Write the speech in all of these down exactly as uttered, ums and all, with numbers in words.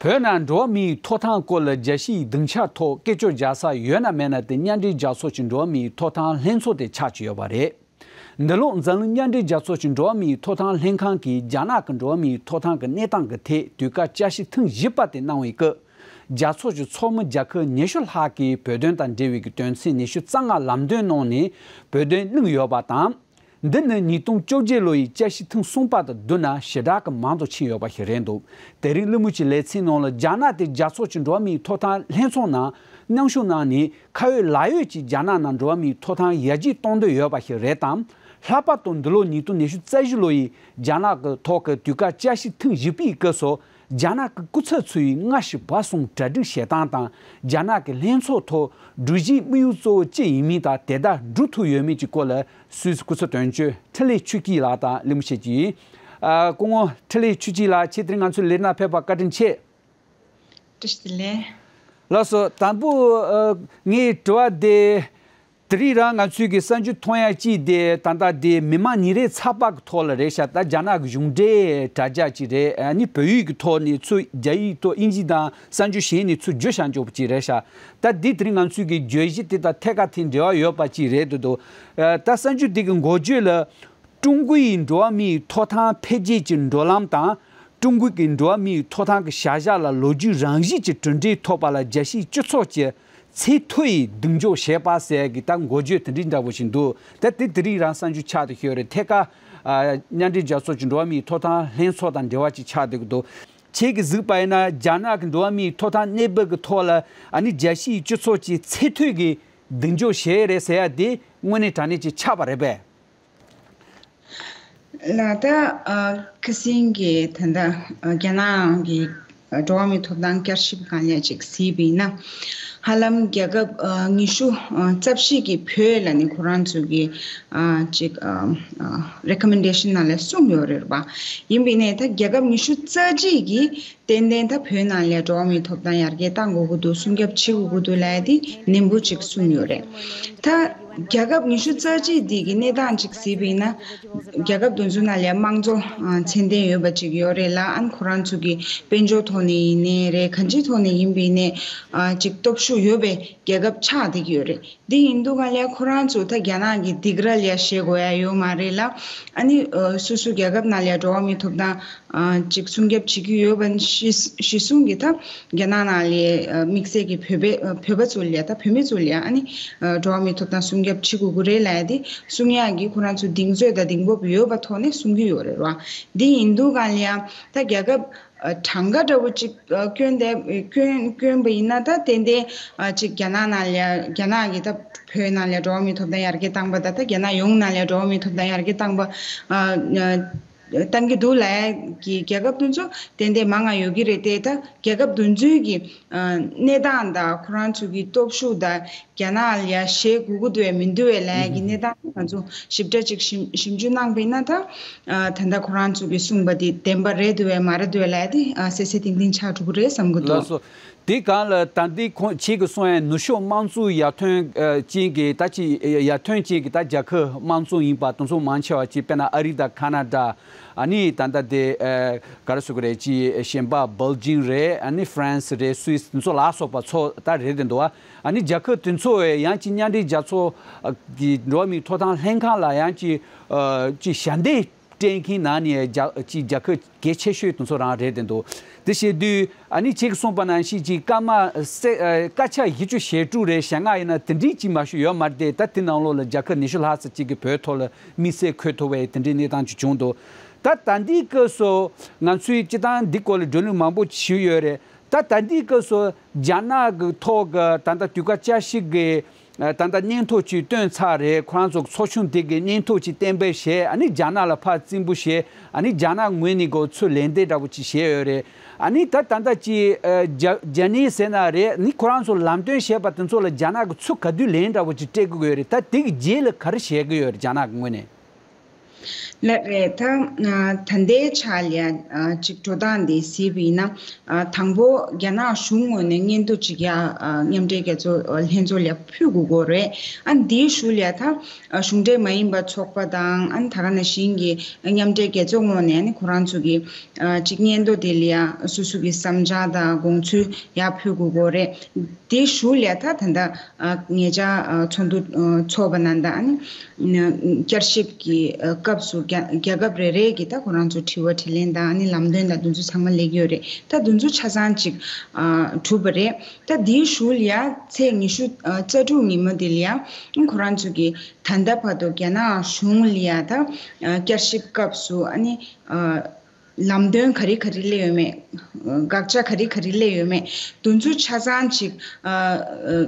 བོད་ནང་འགྲོ་བ་མིའི་ཐོབ་ཐང་སྐོར་ལ་རྒྱལ་སྤྱིའི་སྡིངས་ཆ་ཐོག་སྐད་ཆ་རྒྱག་ས་ཡོད་ན་མེད་ན་དེ་མཉམ་འབྲེལ་རྒྱལ་ཚོགས་ཀྱི་འགྲོ་བ་མིའི་ཐོབ་ཐང་ལྷན་ཚོགས་དེ་ཆགས་ཀྱི་ཡོད་པ་རེད། འདི་ལོ་འཛམ་གླིང་མཉམ་འབྲེལ་རྒྱལ་ཚོགས་ཀྱི་འགྲོ་བ་མིའི་ཐོབ་ཐང་ལྷན་ཁང་གིས་རྒྱ་ནག་གི་འགྲོ་བ་མིའི་ཐོབ་ཐང་གི་གནས་སྟངས་ཀྱི་ཐད་དུས་བཀག་བསྐྱར་ཞིབ་ཐེངས་བཞི་པ་དེ་གནང་བའི་སྐབས། རྒྱལ་ཚོགས་ཀྱི་ཚོགས་མི་རྒྱལ་ཁབ་ཉི་ཤུ་ལྷག་གིས་བོད་དོན་དང་འབྲེལ་བའི་དོན་ཚན་ཉི་ཤུ་རྩ་ལྔ་ལམ་སྟོན་གནང་ནས་བོད་དོན་གླེང་ཡོད་པ་དང་། འདི་ནི་ཉིས་སྟོང་བཅོ་བརྒྱད་ལོ་ཡི་བསྐྱར་ཞིབ་ཐེངས་གསུམ་པ་དང་བསྡུར་ན་ཞེ་དྲག་གི་མང་དུ་ཕྱིན་ཡོད་པ་ཞིག་རེད་འདུག་དེ་རིང་གླེང་མོལ་གྱི་ལེ་ཚན་ནང་ལ་རྒྱ་ནག་དེ་རྒྱལ་ཚོགས་ཀྱི་འགྲོ་བ་མིའི་ཐོབ་ཐང་ལྷན་ཚོགས་ནང་མཉམ་ཞུགས་གནང་ནས་ཁ་ཡོད་ལག་ཡོད་ཀྱིས་རྒྱ་ནག་ནང་འགྲོ་བ་མིའི་ཐོབ་ཐང་ཡར་རྒྱས་གཏོང་འདོད་ཡོད་པ་ཞིག་རེད་དམ། ལྷག་པར་དུ་འདི་ལོ་ཉིས་སྟོང་ཉི་ཤུ་རྩ་བཞི་ལོ་ཡི་རྒྱ་ནག་གི་ཐོག་གི་དུས་བཀག་བསྐྱར་ཞིབ་ཐེངས་བཞི་པའི་སྐབས་སུ། རྒྱ་ནག་གི་སྐུ་ཚབ་ཚོ་ཡིས་སྔ་ཕྱི་བར་གསུམ་གྲ་སྒྲིག་བྱེད་སྟངས་དང་། རྒྱ་ནག་གི་ལྷན་ཚོགས་ཐོག་སྒྲིག་གཞིའི་དམིགས་ཡུལ་གཙོ་བོ་ཅི་ཡིན་མིན་དང་དེ་ལྟར་འགྲུབ་ཐུབ་ཡོད་མེད་ཀྱི་སྐོར་ལ་སུད་སི་སྐུ་ཚབ་དོན་གཅོད་འཕྲིན་ལས་ཆོས་སྐྱིད་ལགས་དང་གླེང་མོལ་བྱེད་ཀྱི་ཡིན། ཨ། སྐུ་ངོ་འཕྲིན་ལས་ཆོས་སྐྱིད་ལགས། ཁྱེད་དེ་རིང་ང་ཚོའི་ལས་རིམ་ནང་ཕེབས་པར་བཀའ་དྲིན་ཆེ། བཀྲ་ཤིས་བདེ་ལེགས། ལགས་སོ། དང་པོ། ཨ། ངའི་དྲི་བ་དེ། དེ་རིང་རང་ང་ཚོའི་གི་གསར་འགྱུར་མཐོང་ཡ་གཅིག་དེ་ད་ལྟ་དེ་མི་མང་ཉིན་རེའི་ཚགས་པར་གི་ཐོག་ལ་རེད་ཤག་ད་རྒྱ་ནག་གི་གཞུང་འབྲེལ་དྲ་རྒྱ་གཅིག་རེད། ཨ་ནི་བོད་ཡིག་གི་ཐོག་ནས་ཚུར་རྒྱ་ཡིག་ཐོག་དབྱིན་ཇི་དང་གསར་འགྱུར་གཞན་ནས་ཚུར་བརྗོད་བཞག་འཇོག་པ་གཅིག་རེད་ཤག་ད་འདི་དེ་རིང་ང་ཚོའི་གི་བརྗོད་གཞི་དེ་དང་ཐད་ཀར་དེ་འབྲེལ་བ་ཡོད་པ་གཅིག་རེད་འདུག་ད་གསར་འགྱུར་འདི་གི་འགོ་བརྗོད་ལ། ཀྲུང་གོ་ཡིས་འགྲོ་བ་མིའི་ཐོབ་ཐང་འཕེལ་རྒྱས་ཀྱི་འགྲོ་ལམ་དང་། ཀྲུང་གོ་གི་འགྲོ་བ་མིའི་ཐོབ་ཐང་གི་བྱ་གཞག་ལ་ལོ་རྒྱུས་རང་བཞིན་གྱི་གྲུབ་འབྲས་ཐོབ་པ་ལ་རྒྱལ་སྤྱིའི་སྤྱི་ཚོགས་ཀྱིས་ཚད་མཐོ་ཡིས་གདེང་འཇོག་བྱས་པ་ཟེར་གྱི་ད་འགོ་བརྗོད་དེ་འདྲའི་འདྲ་བོ་ཞིག་འདུག་ད་དེ་དེ་རིང་རང་གསར་འགྱུར་ཆགས་བསྡད་ཡོད་རེད། ཐད་ཀར། ཨ། མཉམ་འབྲེལ་རྒྱལ་ཚོགས་ཀྱི་འགྲོ་བ་མིའི་ཐོབ་ཐང་ལྷན་ཚོགས་དང་འབྲེལ་བ་ཅིག་ཆགས་བསྡད་ཀྱི་འདུག་ཁྱེད་ཀྱིས་གཟིགས་པ་ཡིན་ན་རྒྱ་ནག་གི་འགྲོ་བ་མིའི་ཐོབ་ཐང་གནས་བབ་ཀྱི་ཐོག་ལ་ཨ་ནི་རྒྱལ་སྤྱིའི་སྤྱི་ཚོགས་ཀྱིས་ཚད་མཐོ་གི་གདེང་འཇོག་བྱས་རེད་ཟེར་ཡ་དེ་དངོས་གནས་དྲང་གནས་ཅིག་ཆགས་པ་རེད་པས། ལགས། ད་ཨ་ཁ་སང་གི་ད་ལྟ་ཨ་རྒྱ་ནག་གི་ཨ་འགྲོ་བ་མིའི་ཐོབ་ཐང་བསྐྱར་ཞིབ་སྒང་ལ་ཅིག་གཟིགས་པ་ཡིན་ན། ཧ་ལམ་རྒྱལ་ཁབ་ཨ་ཉི་ཤུ་ཨ་རྩ་བཞི་གི་བོད་ལ་ནི་ཁོ་རང་ཚོ་གི་ཨ་ཅིག་ཨ་ཨ་རེ་ཀོ་མེན་ཌེ་ཤན་ནང་ལ་གསུངས་ཡོད་རེད་པ། ཡིན་པ་ཡིན་ནའི་ད་རྒྱལ་ཁབ་ཉི་ཤུ་རྩ་གཅིག་གིས་ཏན་ཏན་ད་བོད་ནང་ལ་འགྲོ་བ་མིའི་ཐོབ་ཐང་ཡར་རྒྱས་གཏང་དགོས་ཀྱི་འདུག་སྲུང་སྐྱོབ་བྱེད་དགོས་ཀྱི་འདུག་ལབ་ཡ་དེ་ནན་པོ་ཅིག་གསུངས་ཡོད་རེད། ད་རྒྱལ་ཁབ་ཉི་ཤུ་རྩ་གཅིག་འདི་གི་གནས་སྟངས་ཅིག་གཟིགས་པ་ཡིན་ན། རྒྱལ་ཁབ་དེ་ཚོ་ནང་ལ་དམངས་གཙོ་ཨ་ཚད་ལྡན་ཡོད་པ་ཅིག་ཡོད་རེད་ལ། ཨ་ནི་ཁོ་རང་ཚོ་གི་དཔལ་འབྱོར་ཐོག་ནས་ཡིན་ནའི་རེད། གང་ཅིའི་ཐོག་ནས་ཡིན་པ་ཡིན་ནའི་ཨ་ཅིག་སྟོབས་ཤུགས་ཡོད་པའི་རྒྱལ་ཁབ་ཆགས་བསྡད་ཀྱི་ཡོད་རེད། འདི་ཡིན་དུས་ག་ལ་ཁོ་རང་ཚོ་ད་རྒྱ་ནག་གི་སྡིགས་ར་ལ་བྱེད་དགོས་ཡ་ཡོད་མ་རེད་ལ། ཨ་ནི་ཨ་སོ་སོའི་རྒྱལ་ཁབ་ནང་ལ་འགྲོ་བ་མིའི་ཐོབ་ཐང་ཨ་ཅིག་སྲུང་སྐྱོབ་བྱེད་ཀྱི་ཡོད་པ་གཞི་གཞི་བཟུང་གི་ད་རྒྱ་ནག་ནང་ལ་ཨ་དམིགས་བསལ་གྱི་བོད་པའི་ཨ་བོད་པ་ཚོ་ལ་ད་བོད་མི་ཚོ་ལ་ཨ་ནི་ཨ་འགྲོ་བ་མིའི་ཐོབ་ཐང་སྲུང་སྐྱོབ་བྱེད་དགོས་ཀྱི་རེད་ལབ་ཡ་དེ་གསུང་ཡ་གི་ཁོ་རང་ཚོ་གདེང་ཚོད་དང་གདེང་སྤོབས་ཡོད་པ་ཐོག་ནས་གསུང་གི་ཡོད་རེད་བ། འདི་ཡིན་དུས་ག་ལ་ད་རྒྱལ་ཁབ་ཨ་གྲངས་ཀ་འདྲ་བོ་ཅིག་ཨ་བསྐྱོན་ཏེ་བསྐྱོན་བསྐྱོན་པ་ཡིན་ན་ད་ཏན་ཏན་ཨ་ཅིག་རྒྱ་ནག་ནང་ལ་རྒྱ་ནག་གི་ད་བོད་ནང་ལ་འགྲོ་བ་མིའི་ཐོབ་ཐང་ཡར་རྒྱས་བཏང་པ་ད་ད་རྒྱ་ནག་ཡོངས་ནང་ལ་འགྲོ་བ་མིའི་ཐོབ་ཐང་ཡར་རྒྱས་བཏང་པ་ཨ་བཏང་གི་འདུག་ལབ་ཡ་གི་རྒྱལ་ཁབ་དེ་ཚོ་ཏན་ཏན་མང་ང་ཡོད་ཀྱི་རེད་དེ། ད་རྒྱལ་ཁབ་དེ་ཚོའི་གི་ཨ་གནས་སྟངས་དང་ཁོ་རང་ཚོ་གི་སྟོབས་ཤུགས་དང་རྒྱ་ནག་ལ་ཡ་བཞེས་དགོས་ཀྱི་འདུག་བས་མི་འདུག་བས་ལབ་ཡ་གི་གནས་སྟངས་ང་ཚོ་ཞིབ་ཕྲ་ཅིག་ཞིབ་ཞིབ་འཇུག་གནང་པ་ཡིན་ན་ད་ཨ་ད་ལྟ་ཁོ་རང་ཚོ་གིས་གསུངས་པ་དེ་བདེན་པ་རེད་འདུག་བས་མ་རེད་འདུག་བས་ལབ་ཡ་དེ་ཨ་གསལ་གསལ་ཐིང་ཐིང་ཆགས་འགྲོ་གི་རེད་བསམ་གྱི་འདུག་ལགས་སོ། དེ་གང་ལ་ད་འདི་ཁོང་ཁྱེད་ཀྱིས་གསུངས་ཡ་ནུབ་ཕྱོགས་དམངས་གཙོའི་ཡར་ཐོན་ཨ་ཅན་གྱི་ད་ཅི་ཡར་ཐོན་ཅན་གྱི་ད་རྒྱལ་ཁབ་དམངས་གཙོ་ཡིན་པ་དེ་ཚོ་མང་ཆེ་བ་ཅིག་དཔེར་ན་ཨ་རི་དང་ཁ་ན་ཌ། ཨ་ནི་ད་ལྟ་དེ་ཨ་ག་རེ་ཟེར་དགོས་རེད། ཅི་གཞན་པ་སྦེལ་ཇིང་རེད། ཨ་ནི་ཧྥ་རན་སི་རེད། སུད་སི་དེ་ཚོ་ལ་སོགས་པ་ཚོ་ད་རེད་དེ་འདུག་ཨ་ནི་རྒྱལ་ཁབ་དེ་ཚོ་བས་ཡང་ཅི་མཉམ་འབྲེལ་རྒྱལ་ཚོགས་ཀྱི་འགྲོ་བ་མིའི་ཐོབ་ཐང་ལྷན་ཁང་ལ་ཡང་ཅི་ཨ་ཅི་ཞལ་འདེབས་སྤྲད་མཁན་ནང་ནས་རྒྱ་ཅི་རྒྱལ་ཁབ་གལ་ཆེ་ཤོས་དེ་ཚོ་རང་རེད་དེ་འདུག་དེ་བྱེད་དུས་ཨ་ནི་ཁྱེད་ཀྱིས་གསུངས་པ་ནང་བཞིན་ཅིག་སྐར་མ་སེ་ཨ་སྐར་ཆ་བཞི་བཅུ་ཞེ་དྲུག་རེད། ཞེ་ལྔ་ཡིན་ན་དེ་འདྲའི་ཅིག་མ་ཞུ་ཡོད་མ་རེད་དེ། ད་དེ་ནང་ལོགས་ལ་རྒྱལ་ཁབ་ཉི་ཤུ་ལྷག་ཙམ་ཅིག་གིས་བོད་ཐོག་ལ་དམིགས་བསལ་འཁོད་ཐུབ་པའི་དེ་འདྲའི་གནས་སྟངས་ཅིག་བྱུང་འདུག་ད་ད་ལྟའི་སྐབས་སུ་ང་ཚོས་སྤྱིར་བཏང་འདི་སྐོར་ལ་བགྲོ་གླེང་མང་པོ་ཞུས་ཡོད་རེད། ད་ད་ལྟའི་སྐབས་སུ་རྒྱ་ནག་གི་ཐོག་གི་ད་ལྟ་དུས་བཀག་བསྐྱར་ཞིབ་ཀྱི་ད་ལྟ་སྙན་ཐོ་ཅིག་བཏོན་ཚར་རེད། ཁོ་རང་ཚོ་ཚོགས་ཆུང་དེ་གི་སྙན་ཐོ་ཅིག་གཏན་འབེབས་བྱས། ཨ་ནི་རྒྱ་ནག་ལ་ཕར་རྩིས་འབུལ་བྱས། ཨ་ནི་རྒྱ་ནག་ངོས་ནས་གོ་ཚུར་ལན་འདེབས་འདྲ་པོ་ཅིག་བྱས་ཡོད་རེད། ཨ་ནི་ད་ད་ལྟ་ཅིག་རྒྱ་རྒྱ་ནས་ཟེར་ན་རེད། ཨ་ནི་ཁོ་རང་ཚོ་ལམ་སྟོན་བྱས་པ་དེ་ཚོ་ལ་རྒྱ་ནག་གིས་ཚུར་ག་དུས་ལན་འདྲ་པོ་ཅིག་སྤྲད་དགོས་ཀྱི་ཡོད་རེད། ད་དེ་གི་རྗེས་ལ་ག་རེ་བྱེད་ཀྱི་ཡོད་རེད་རྒྱ་ནག་གི་ངོས་ནས། ལགས་རེད། ད་ད་ལྟའི་ཆ་ལ་ཅིག་འགྲོ་སྟངས་འདི་གཟིགས་པ་ཡིན་ན། དང་པོ་རྒྱ་ནག་གཞུང་ངོས་ནས་སྙན་ཐོ་ཅིག་ཡ་མཉམ་འབྲེལ་རྒྱལ་ཚོགས་ལྷན་ཚོགས་ལ་ཕུལ་དགོས་ཀྱི་རེད། ཨ་འདིའི་གཞུག་ལ་ད་གཞུང་འབྲེལ་མ་ཡིན་པ་ཚོགས་པ་དང་ཨ་ད་ག་ནང་བཞིན་གྱི་མཉམ་འབྲེལ་རྒྱལ་ཚོགས་ངོས་ནས་ཨ་ནི་ཁོ་རང་ཚོ་གི་ཅིག་སྙན་ཐོ་དེ་ལ་ཡ་སོ་སོ་གི་བསམ་འཆར་དང་དགོངས་ཚུལ་ཡ་ཕུལ་དགོས་ཀྱི་རེད། དེའི་གཞུག་ལ་ད་ད་ལྟ་ཨ་ཉེ་ཆར་ཨ་ཚོགས་འདུ་ཨ་ཚོགས་པ་ནང་ད་ཨ་ནི་བསྐྱར་ཞིབ་ཀྱི་ཨ་སྐབས་སུ་རྒྱ་རྒྱལ་ཁབ་རེ་རེ་གི་ད་ཁོ་རང་ཚོ་དྲི་བ་དྲིས་ལན་དང་ཨ་ནི་ལམ་སྟོན་དང་དེ་ཚོ་ཚང་མ་སླེབས་ཀྱི་ཡོད་རེད། ད་དེ་ཚོ་ཆ་ཚང་ཅིག་ཨ་གྲུབ་པ་རེད། ད་དེའི་གཞུག་ལ་ཡ་ཚེས་ཉི་ཤུ་ཨ་རྩ་དྲུག་ཉིན་མོ་དེ་ལ་ཡ་ཁོ་རང་ཚོ་གི་ད་ལྟ་བར་དུ་རྒྱ་ནག་གཞུང་ལ་ཡ་ད་ཨ་བསྐྱར་ཞིབ་སྐབས་སུ་ཨ་ནི་ཨ་ལམ་སྟོན་ག་རེ་ག་རེ་སླེབས་ཡོད་མེད། དགག་བྱ་ག་རེ་ག་རེ་སླེབས་ཡོད་མེད། དེ་ཚོ་ཆ་ཚང་ཅིག་ཨ་ཨ་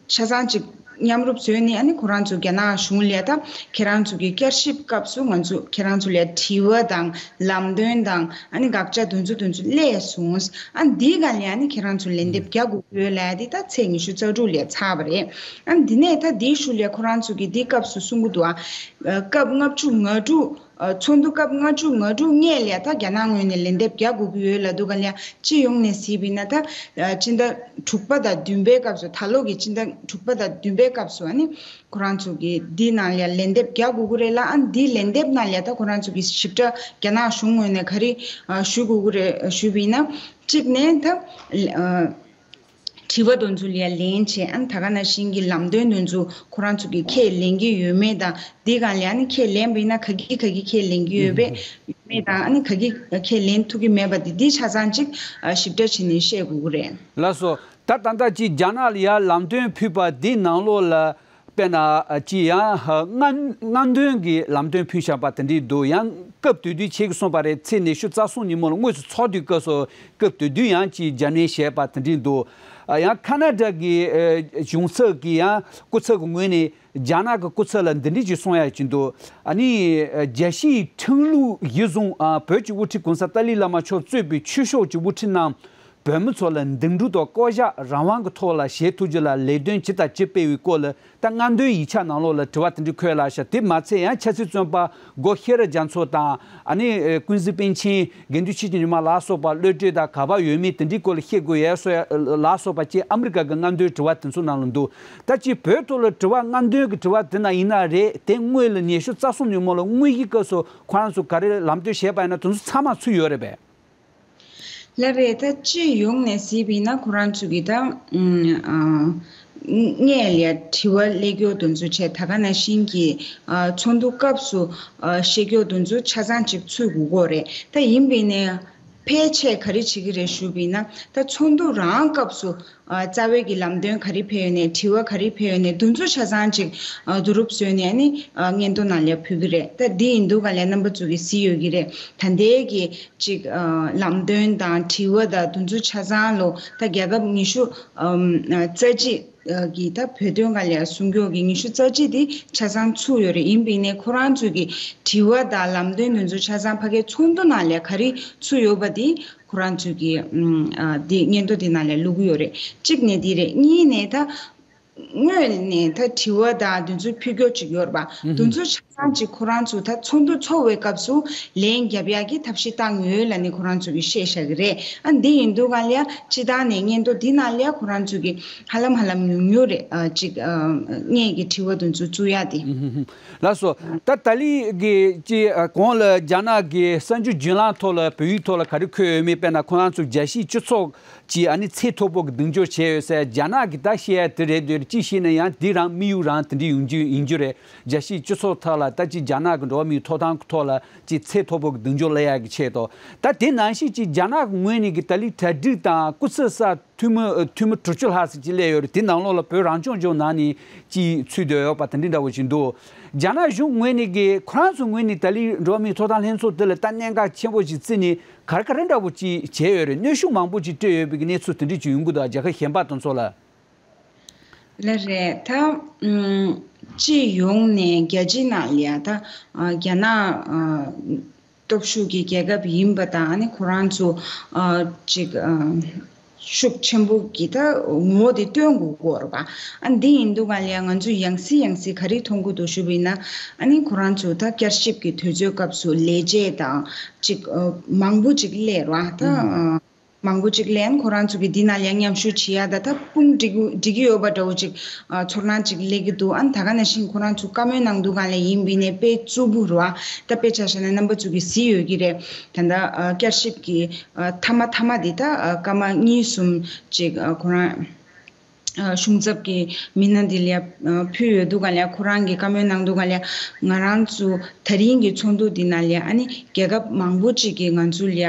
ཆ་ཚང་ཅིག་མཉམ་རུབ་བཟོས་ནས་ཨ་ནི་ཁོ་རང་ཚོ་རྒྱ་ནག་གཞུང་ལ་ད་ཁྱེད་རང་ཚོ་གི་བསྐྱར་ཞིབ་སྐབས་སུ་ང་ཚོ་ཁྱེད་རང་ཚོ་ལ་དྲི་བ་དང་ལམ་སྟོན་དང་ཨ་ནི་དགག་བྱ་དེ་ཚོ་དེ་ཚོ་སླེབས་སོང་། ཨ་འདིའི་སྒང་ལ་ཨ་ནི་ཁྱེད་རང་ཚོ་ལན་འདེབས་རྒྱག་དགོས་ཀྱི་ཡོད་ལབ་ཡ་དེ་ད་ཚེས་ཉི་ཤུ་རྩ་དྲུག་ལ་ཚར་བ་རེད། ཨ་འདི་ནས་ད་འདིའི་གཞུག་ལ་ཁོ་རང་ཚོ་གི་འདི་སྐབས་སུ་གསུང་གི་འདུག་ཨ། སྐབས་ལྔ་བཅུ་ང་དྲུག་ཨ་ཚོགས་འདུ་སྐབས་ལྔ་བཅུ་ང་དྲུག་སྔོན་ལ་ད་རྒྱ་ནག་ངོས་ནས་ལན་འདེབས་རྒྱག་དགོས་ཀྱི་ཡོད་ལབ་འདུག་ག་ལ། སྤྱི་ཡོངས་ནས་གཟིགས་པ་ཡིན་ན་ད་ཨ་སྤྱི་ཟླ་དྲུག་པ་དང་བདུན་པའི་སྐབས་སུ་ད་ལོ་གི་སྤྱི་ཟླ་དྲུག་པ་དང་བདུན་པའི་སྐབས་སུ་ཨ་ནི་ཁོ་རང་ཚོ་གི་འདི་ནང་ལ་ལན་འདེབས་རྒྱག་དགོས་ཀྱི་རེད་ལ། ཨ་འདི་ལན་འདེབས་ནང་ལ་ད་ཁོ་རང་ཚོ་གི་ཞིབ་ཕྲ་རྒྱ་ནག་གཞུང་ངོས་ནས་ག་རེ་ཨ་ཞུ་དགོས་ཀྱི་རེད་ཞུས་པ་ཡིན་ན། གཅིག་ནས་ད་ཨ། དྲི་བ་དེ་ཚོ་ལ་ལན་བྱས། ཨ་ནི་ད་ག་ནང་བཞིན་གྱི་ལམ་སྟོན་དེ་ཚོ་ཁོ་རང་ཚོ་གིས་ཁས་ལེན་གྱི་ཡོད་མེད་དང་། འདི་སྒང་ལ་ཨ་ནི་ཁས་ལེན་པ་ཡིན་ན་ག་གི་ག་གི་ཁས་ལེན་གྱི་ཡོད་པས་ཡོད་མེད་དང་། ཨ་ནི་ག་གི་ཁས་ལེན་ཐུབ་ཀྱི་མེད་པ་དེ་འདི་ཆ་ཚང་ཅིག་ཨ་ཞིབ་ཕྲ་བྱས་ནས་བཤད་དགོས་ཀྱི་རེད། ལགས་སོ། ད་ད་ལྟ་ཅིག་རྒྱ་ནག་ལ་ཡ་ལམ་སྟོན་ཕུལ་པ་འདི་ནང་ལོགས་ལ་དཔེར་ན་ཅིག་ཡང་སྔ་སྔ་འདོན་གྱི་ལམ་སྟོན་ཕུལ་བཞག་པ་དེ་འདྲས་འདུག་ཡང་སྐབས་དེ་དུས་ཁྱེད་ཀྱིས་གསུངས་པ་རེད། ཚེས་ཉི་ཤུ་རྩ་གསུམ་ཉིན་མོ་ལ་དངོས་སུ་ཚོགས་དུས་སྐབས་སུ་སྐབས་དེ་དུས་ཡང་ཅིག་བརྒྱབ་ནས་བཤད་པ་དེ་འདྲས་འདུག་ཨ་ཡང་ཁ་ན་ཌ་གི་ཨ་གཞུང་ཚབ་ཀྱི་ཡང་སྐུ་ཚབ་ཀྱི་ངོས་ནས་རྒྱ་ནག་གི་སྐུ་ཚབ་ལ་འདི་འདྲས་ཅིག་གསུང་ཡ་ཅིག་འདུག་ཨ་ནི་ཨ་རྒྱལ་སྤྱིའི་ཁྲིམས་ལུགས་གཞིར་བཟུང་ཨ་བོད་ཀྱི་དབུ་ཁྲིད་གོང་ས་ཏཱ་ལའི་བླ་མ་མཆོག་གཙོས་པའི་ཆོས་ཕྱོགས་ཀྱི་དབུ་ཁྲིད་རྣམས་བོད་མི་ཚོ་ལ་འདེམས་སྒྲུག་དང་བསྐོ་གཞག་རང་དབང་གི་ཐོག་ལ་བྱེད་ཐུབ་རྒྱུ་ལ་ལས་དོན་ཇི་ལྟར་ཅི་སྤེལ་བའི་སྐོར་ལ་ད་སྔ་འདོན་ཡིག་ཆ་ནང་ལོགས་ལ་དྲི་བ་དེ་འདྲ་འཁོད་ལ་ཤག་དེ་མ་ཚད་ཡང་ཆབ་སྲིད་བཙོན་པ་སྒོ་ཤེས་རབ་རྒྱ་མཚོ་དང་། ཨ་ནི་ཨེ་ཀུན་གཟིགས་པཎ་ཆེན། དགེ་འདུན་ཆོས་ཀྱི་ཉི་མ་ལ་སོགས་པ་གློད་གྲོལ་དང་ག་པར་ཡོད་མེད་དེ་འདྲའི་སྐོར་ལ་བཤད་དགོས་ཡ་སོགས་ལ་སོགས་པ་བཅས་ཨ་མི་རི་ཀ་གི་སྔ་འདོན་དྲི་བ་དེ་ཚོ་ནང་ལ་འདུག་ད་ཅིག་བོད་ཐོག་ལ་དྲི་བ་སྔ་འདོན་གྱི་དྲི་བ་དེ་ན་ཡིན་ན་རེད། དེ་སྔོན་ལ་ཉི་ཤུ་རྩ་གསུམ་ཉིན་མོ་ལ་དངོས་གཞིའི་སྐབས་སུ་ཁོ་རང་ཚོ་ག་རེ་ལམ་སྟོན་བྱས་པ་ཡིན་ན་དེ་ཚོ་ཚང་མ་ཚུད་ཡོད་རེད་པས། ལགས་རེད། ད་སྤྱི་ཡོངས་ནས་གཟིགས་པ་ཡིན་ན་ཁོ་རང་ཚོ་གི་ད་ཨ་སྔོན་ལ་དྲི་བ་སླེབས་ཀྱོག་དེ་ཚོ་བྱས། ད་ག་ནང་བཞིན་གྱི་ཨ་ཚོགས་འདུ་སྐབས་སུ་ཨ་བཤད་ཀྱོག་དེ་ཚོ་ཆ་ཚང་ཅིག་ཚུད་དགོས་ཀྱི་རེད། ད་ཡིན་པ་ཡིན་ནའི་ཕལ་ཆེར་ག་རེ་བྱེད་ཀྱི་རེད་ཞུས་པ་ཡིན་ན། ད་ཚོགས་འདུ་རང་སྐབས་སུ་ཨ་རྩ་བའི་གི་ལམ་སྟོན་ག་རེ་ཕེབས་ཡོད་ནས་དྲི་བ་ག་རེ་ཕེབས་ཡོད་ནས་དེ་ཚོ་ཆ་ཚང་ཅིག་ཨ་བསྡུ་རུབ་བཟོས་ནས་ཨ་ནི་ཨ་སྙན་ཐོ་ནང་ལ་ཕུལ་གྱི་རེད། ད་འདི་ཡིན་དུས་ག་ལ་རྣམ་པ་ཚོ་གིས་གཟིགས་ཡོད་ཀྱི་རེད། ད་ལྟའི་གི་ཅིག་ཨ་ལམ་སྟོན་དང་དྲི་བ་དང་དེ་ཚོ་ཆ་ཚང་ལོ། ད་རྒྱལ་ཁབ་ཉི་ཤུ་ཨམ་ཨ་རྩ་གཅིག་ཨ་གི་ད་བོད་དོན་སྒང་ལ་གསུང་ཀྱོག་གི་ཉི་ཤུ་རྩ་གཅིག་དེ་ཆ་ཚང་ཚུད་ཡོད་རེད། ཡིན་པ་ཡིན་ནའི་ཁོ་རང་ཚོ་གི་དྲི་བ་དང་ལམ་སྟོན་དེ་ཚོ་ཆ་ཚང་ཕ་གིའི་ཚོགས་འདུ་ནང་ལ་ག་རེ་ཚུད་ཡོད་པ་དེ་ཁོ་རང་ཚོ་གི་ཨམ་ཨ་དེ་སྙན་ཐོ་དེ་ནང་ལ་བླུག་གི་ཡོད་རེད། གཅིག་ནས་དེ་རེད། གཉིས་ནས་ད་སྔོན་ནས་ད་དྲི་བ་དང་དེ་ཚོ་ཕུལ་ཀྱོག་ཅིག་ཡོད་རེད་པ། ཨུ་དེ་ཚོ་ཆ་ཚང་ཅིག་ཁོ་རང་ཚོ་ད་ཚོགས་འདུ་ཚོགས་པའི་སྐབས་སུ་ལན་རྒྱབ་ཡག་གི་ཐབས་ཤེས་བཏང་ཡོད་ལབ་ནས་ཁོ་རང་ཚོ་གིས་བཤད་བཞག་གི་རེད། ཨ་འདི་ཡིན་དུས་ག་ལ་སྤྱི་བཏང་ནས་སྙན་ཐོ་འདི་ནང་ལ་ཁོ་རང་ཚོ་གིས་ཧ་ལམ་ཧ་ལམ་ཉུང་ཉུང་རེད། ཨ་ཅིག་ཨ་སྔོན་གྱི་དྲི་བ་དེ་ཚོ་བཙུགས་ཡག་དེ། ལགས་སོ། ད་ཏཱ་ལའི་གི་ཅི་ཨ་གོང་ལ་རྒྱ་ནག་གི་གསར་འགྱུར་བརྒྱུད་ལམ་ཐོག་ལ་བོད་ཡིག་ཐོག་ལ་ག་རེ་འཁོད་ཡོད་མེད། དཔེར་ན་ཁོ་རང་ཚོ་རྒྱལ་སྤྱིའི་སྤྱི་ཚོགས་ཀྱིས་ཨ་ནི་ཚད་མཐོ་པོ་གི་གདེང་འཇོག་བྱས་ཡོད་ཟེར། རྒྱ་ནག་གི་ད་བཤད་ཡ་དེ་རེད་འདོད་རེད། ཅི་ཞིག་ན་ཡང་འདི་རང་དམིགས་ཡུལ་རང་དེ་འདྲ་ཡོང་རྒྱུ་ཡིན་རྒྱུ་རེད། རྒྱལ་སྤྱིའི་སྤྱི་ཚོགས་ཐོག་ལ་ད་ཅི་རྒྱ་ནག་གི་འགྲོ་བ་མིའི་ཐོབ་ཐང་གི་ཐོག་ལ་ཅི་ཚད་མཐོ་པོ་གི་གདེང་འཇོག་སླེབས་ཡ་གི་ཆེད་དུ། ད་དེ་ནང་བཞིན་ཅི་རྒྱ་ནག་གི་ངོས་ནས་གི་ད་ལི་གྲ་སྒྲིག་དང་སྐུ་ཚབ་གསར་འཐུས་མི་འཐུས་མི་དྲུག་ཅུ་ལྷག་ཙམ་ཅིག་སླེབས་ཡོད་རེད། དེ་ནང་ལོགས་ལ་བོད་རང་སྐྱོང་ལྗོངས་ནང་ནས་ཅིག་ཚུད་བསྡད་ཡོད་པ་དེ་འདྲ་འདྲ་བོ་ཞིག་འདུག་རྒྱ་ནག་གཞུང་ངོས་ནས་གི་ཁོ་རང་ཚོའི་ངོས་ནས་ད་ལི་འགྲོ་བ་མིའི་ཐོབ་ཐང་ལྷན་ཚོགས་དེ་ལ་ད་གནད་འགག་ཆེན་པོ་ཞིག་བརྩིས་ནས་ག་རེ་ག་རེ་འདྲ་བོ་ཅིག་བྱས་ཡོད་རེད། གནོན་ཤུགས་མང་པོ་ཅིག་སྤྲད་ཡོད་པའི་གི་གནས་ཚུལ་དེ་འདྲ་ཅིག་ཡོང་གི་འདུག་རྒྱལ་ཁབ་གཞན་པ་དེ་ཚོ་ལ། ལགས་རེད། ད་ཨུམ་སྤྱི་ཡོངས་ནས་རྒྱལ་སྤྱིའི་ནང་ལ་ཡ་ད་ཨ་རྒྱ་ནག་ཨ་སྟོབས་ཤུགས་ཀྱི་རྒྱལ་ཁབ་ཡིན་པ་དང་། ཨ་ནི་ཁོ་རང་ཚོ་ཨ་ཅིག་ཨ་ ཤུགས་ཆེན་པོ་གི་ད་ངོ་བོ་དེ་སྟོན་དགོས་ཀྱི་ཡོད་རེད་པ། ཨ་འདི་ཡིན་དུས་ག་ལ་ཡ་ང་ཚོས་ཡང་སེ་ཡང་སེ་ག་རེ་མཐོང་གི་འདུག་ཞུས་པ་ཡིན་ན། ཨ་ནི་ཁོ་རང་ཚོ་ད་བསྐྱར་ཞིབ་ཀྱི་དུས་ཚོད་སྐབས་སུ་ལས་བྱེད་དང་ཅིག་ཨ་མང་པོ་ཅིག་སླེབས་ར་ད། ཨ་མང་པོ་ཅིག་སླེབས་ཁོ་རང་ཚོ་གི་འདི་ནང་ལ་ཡ་མཉམ་ཞུགས་བྱེད་ཡ་ད་ད་དཔུང་སྒྲིག་སྒྲིག་གི་ཡོད་པ་འདྲ་བོ་ཅིག་ཨ་ཚོར་སྣང་ཅིག་སླེབས་ཀྱི་འདུག་ཨ་ནི་ད་ག་ནང་བཞིན་ཁོ་རང་ཚོ་བཀའ་མོལ་གནང་དུས་ག་ལ་ཡིན་པ་ཡིན་ནའི་དཔེ་རྩུབ་པོ་རེད་པ། ད་དཔེ་ཆ་བཞག་ན་རྣམ་པ་ཚོ་གིས་གཟིགས་ཡོད་ཀྱི་རེད། ད་ལྟ་ཨ་བསྐྱར་ཞིབ་ཀྱི་ཨ་མཐའ་མ་མཐའ་མ་འདི་ད་ཨ་སྐར་མ་གཉིས་གསུམ་ཅིག་ཨ་ཁོ་རང་ཨ་གཞུང་ཚབ་ཀྱི་མི་སྣ་འདི་ལ་ཨ་ཕུལ་ཡོད་དུས་ག་ལ་ཁོ་རང་གིས་བཀའ་མོལ་གནང་དུས་ག་ལ་ང་རང་ཚོ་ད་རིང་གི་ཚོགས་འདུ་འདི་ནང་ལ་ཨ་ནི་རྒྱལ་ཁབ་མང་པོ་ཅིག་གིས་ང་ཚོ་ལ་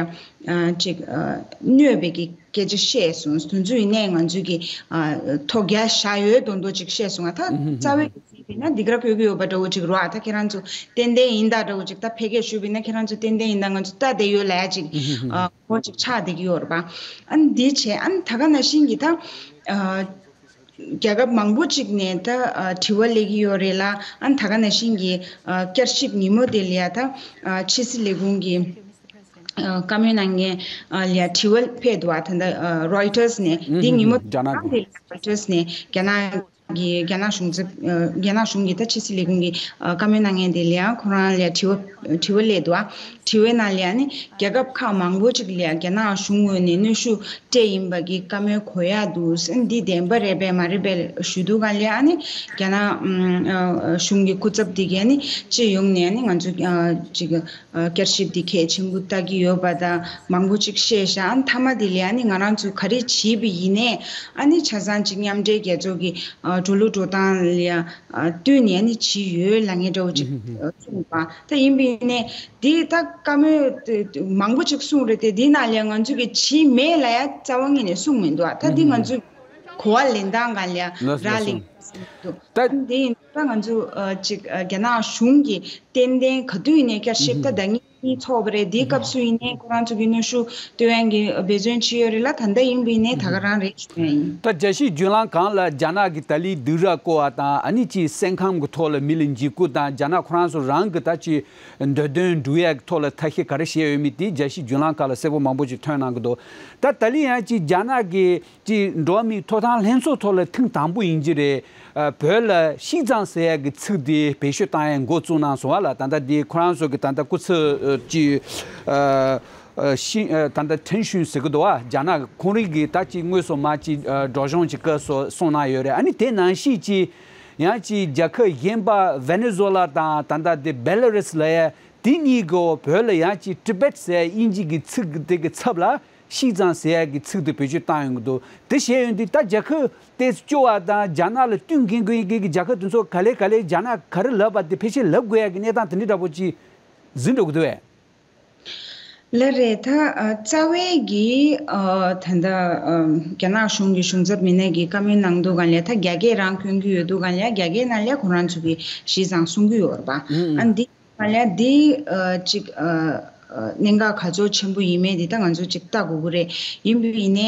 ཨ་ཅིག་ཨ་གནོད་པའི་གི་སྐད་ཆ་བཤད་སོང་། དེ་ཚོ་ཡིན་ནའི་ང་ཚོ་གིས་ཨ་ཐོ་རྒྱག་བཞག་ཡོད་མདོག་མདོག་ཅིག་བཤད་སོང་ང་། ད་རྩ་བའི་གི་ཡིན་ན་འདི་ག་ར་བཀོད་ཀྱི་ཡོད་པ་འདྲ་བོ་ཅིག་རེད་པ། ད་ཁྱེད་རང་ཚོ་ཏན་ཏན་ཡིན་ད་འདྲ་བོ་ཅིག་ད་ཕལ་སྐད་ཞུས་པ་ཡིན་ན་ཁྱེད་རང་ཚོ་ཏན་ཏན་ཡིན་ད་ང་ཚོ་ལྟ་བསྡད་ཡོད་ལབ་ཡ་ཅིག་ཨ་ངོ་ཅིག་ཆགས་བསྡད་ཀྱི་ཡོད་རེད་པ། ཨ་ནི་འདི་བྱས་ཨ་ནི་ད་ག་ནང་བཞིན་གྱི་ད་ཨ་རྒྱལ་ཁབ་མང་པོ་ཅིག་ནས་ད་ཨ་དྲི་བ་སླེབས་ཀྱི་ཡོད་རེད་ལ། ཨ་ནི་ད་ག་ནང་བཞིན་གྱི་ཨ་བསྐྱར་ཞིབ་ཉིན་མོ་དེ་ལ་ཡ་ད་ཨ་ཕྱི་སྲིད་ལས་ཁུངས་ཀྱི་ཨ་བཀའ་མོལ་གནང་མཁན་ཨ་ལ་ཡ་དྲི་བ་ཕེབས་འདུག་པ། ད་ལྟ་ཨ་རོའི་ཊར་སི་ནས་འདི་ཉིན་མོ་རྒྱ་ནག་གི་རོའི་ཊར་སི་ནས་རྒྱ་ནག་གི་རྒྱ་ནག་གཞུང་ཚབ་ཨ་རྒྱ་ནག་གཞུང་གི་ད་ཕྱི་སྲིད་ལས་ཁུངས་ཀྱི་ཨ་བཀའ་མོལ་གནང་མཁན་དེ་ལ་ཡང་ཁོ་རང་ལ་དྲི་བ་དྲི་བ་སླེབས་འདུག་པ། དྲི་བའི་ནང་ལ་ཡང་ནི་རྒྱལ་ཁབ་ཁག་མང་པོ་ཅིག་ལ་ཡང་རྒྱ་ནག་གཞུང་ངོས་ནས་གནོན་ཤུགས་སྤྲད་ཡིན་པ་གི་བཀའ་མོལ་གོ་ཡག་འདུག་འདི་བདེན་པ་རེད་པས་མ་རེད་པས་ཞུ་དུས་ག་ལ་ཡང་ནི་རྒྱ་ནག་ཨ་གཞུང་གི་སྐུ་ཚབ་དེ་གས་ནི་སྤྱི་ཡོངས་ནས་ནི་ང་ཚོ་ཨ་ཅིག་ཨ་བསྐྱར་ཞིབ་འདི་གལ་ཆེན་པོ་ལྟ་གི་ཡོད་པ་དང་མང་པོ་ཅིག་བཤད་ཤག་ཨ་ནི་མཐའ་མ་དེ་ལ་ཡང་ནི་ང་རང་ཚོས་ག་རེ་བྱས་པ་ཡིན་ནའི་ཨ་ནི་ཆ་ཚང་ཅིག་མཉམ་འབྲེལ་རྒྱལ་ཚོགས་ཀྱི་ཨ་འགྲོ་ལུགས་འགྲོ་སྟངས་ལ་ཡང་ཨ་བསྟུན་ནས་ཨ་ནི་བྱས་ཡོད་ལབ་མཁན་འདྲ་བོ་ཅིག་ཨ་གསུངས་པ། ད་ཡིན་པ་ཡིན་ནའི་འདི་ད་བཀའ་མོལ་མང་པོ་ཅིག་གསུངས་རེད་དེ་འདི་ནང་ལ་ཡང་ང་ཚོས་ཀྱི་བྱས་མེད་ལབ་ཡ་རྩ་བ་ཉིད་ནས་གསུངས་མི་འདུག་ཨ་ད་འདི་ང་ཚོས་གོ་བ་ལེན་སྟངས་སྒང་ལ་ཡང་ལགས་སོ་རག་ལས་ལགས་སོ། འདུག་ད་ཨ་འདི་ཡིན་ད་ང་ཚོ་ཨ་ཅིག་ཨ་རྒྱ་ནག་གཞུང་གིས་ཏན་ཏན་ག་དུས་ཡིན་ནའི་བསྐྱར་ཞིབ་ད་ཟླ་ཉིན་གཉིས་ཚོགས་པ་རེད། དེའི་སྐབས་སུ་ཡིན་ནའི་ཁོ་རང་ཚོ་གི་གནོན་ཤུགས་སྟོན་ཡག་གི་འབད་བརྩོན་བྱས་ཡོད་རེད་ལ། ད་ལྟ་ཡིན་པ་ཡིན་ནའི་ད་ག་རང་རེད་ཞུ་ཡག་ཡིན། ད་རྒྱལ་སྤྱིའི་བརྒྱུད་ལམ་སྒང་ལ་རྒྱ་ནག་གི་ཏཱ་ལའི་སྡིགས་ར་བསྐུལ་བ་དང་ཨ་ནི་ཅིག་སེམས་ཁམས་ཀྱི་ཐོག་ལ་མི་ལ་འཇིགས་སྐུལ་དང་རྒྱ་ནག་ཁོ་རང་ཚོ་རང་གི་ད་ཅིག་འདོད་དོན་སྒྲུབ་ཡག་གི་ཐོག་ལ་ཐབས་ཤེས་ག་རེ་བྱས་ཡོད་མེད་དེ་རྒྱལ་སྤྱིའི་བརྒྱུད་ལམ་ཁག་ལ་གསལ་པོ་མང་པོ་ཅིག་ཐོན་གནང་གི་འདུག་ད་ཏཱ་ལའི་ཡང་ཅིག་རྒྱ་ནག་གི་ཅིག་འགྲོ་བ་མིའི་ཐོབ་ཐང་ལྷན་ཚོགས་ཐོག་ལ་ཐེངས་དང་པོ་ཡིན་གྱི་རེད། ཨ་བོད་ལ་ཤིས་ཙང་ཟེར་ཡག་གི་ཚིག་དེ་བེད་སྤྱོད་བཏང་ཡག་འགོ་བཙུགས་གནང་སོང་བ་ལ། ད་ལྟ་དེ་ཁོ་རང་ཚོ་གི་ད་ལྟ་སྐུ་ཚབ་ཨ་ཅིག་ཨ་ཨ་ཤི་ཨ་ད་ལྟ་ཁྲེན་ཤུན་ཟེར་གི་འདུག་བ། རྒྱ་ནག་གི་ཁོང་རང་གིས་ད་ཅིག་དངོས་སུ་མ་ཅིག་ཨ་སྒྲོག་སྦྱང་ཅིག་བཀའ་སོགས་གསུངས་གནང་ཡོད་རེད། ཨ་ནི་དེ་ནང་བཞིན་ཅིག་ཡང་ཅིག་རྒྱལ་ཁབ་གཞན་པ་ཝེ་ནེ་ཛུ་ལ་དང་ད་ལྟ་དེ་བེ་ལ་རུས་ལ་ཡ་དེ་གཉིས་ཀྱི་བོད་ལ་ཡང་ཅིག་ཊི་བེད་ཟེར་དབྱིན་ཇི་གི་ཚིག་དེ་གི་ཚབ་ལ་ཤིས་ཙང་ཟེར་ཡག་གི་ཚིག་དེ་བེད་སྤྱོད་བཏང་ཡོང་གི་འདུག་དེ་བྱས་ཡོང་དུས་ད་རྒྱལ་ཁབ་དེ་སྐྱོ་བ་དང་རྒྱ་ནག་ལ་བསྟུན་མཁན་གྱི་རྒྱལ་ཁབ་དེ་ཚོ་ག་ལེ་ག་ལེ་རྒྱ་ནག་ག་རེ་ལབ་པ་དེ་ཕལ་ཆེར་ལབ་དགོས་ཡག་གི་གནས་སྟངས་དེ་འདྲ་འདྲ་པོ་ཅིག་འཛིན་འགྲོ་གི་འདུག་བས། ལགས་རེད། ད་ཨ་རྩ་བའི་གི་ཨ་ད་ལྟ་ཨ་རྒྱ་ནག་གཞུང་གི་གཞུང་ཚབ་མི་སྣ་གི་བཀའ་མོལ་གནང་དུས་ག་ལ་ད་རྒྱ་སྐད་རང་བཀོད་ཀྱི་ཡོད་དུས་ག་ལ་རྒྱ་སྐད་ནང་ལ་ཁོ་རང་ཚོ་གི་ཤིས་ཙང་གསུང་གི་ཡོད་རེད་པ། ཨ་འདི་ག་ལ་འདི་ཨ་ཅིག་ཨ་ཨ་གནད་འགག་ག་ཚོད་ཆེན་པོ་ཡིན་མེད་འདི་ད་ང་ཚོ་ཅིག་ལྟ་དགོས་ཀྱི་རེད། ཡིན་པ་ཡིན་ནའི་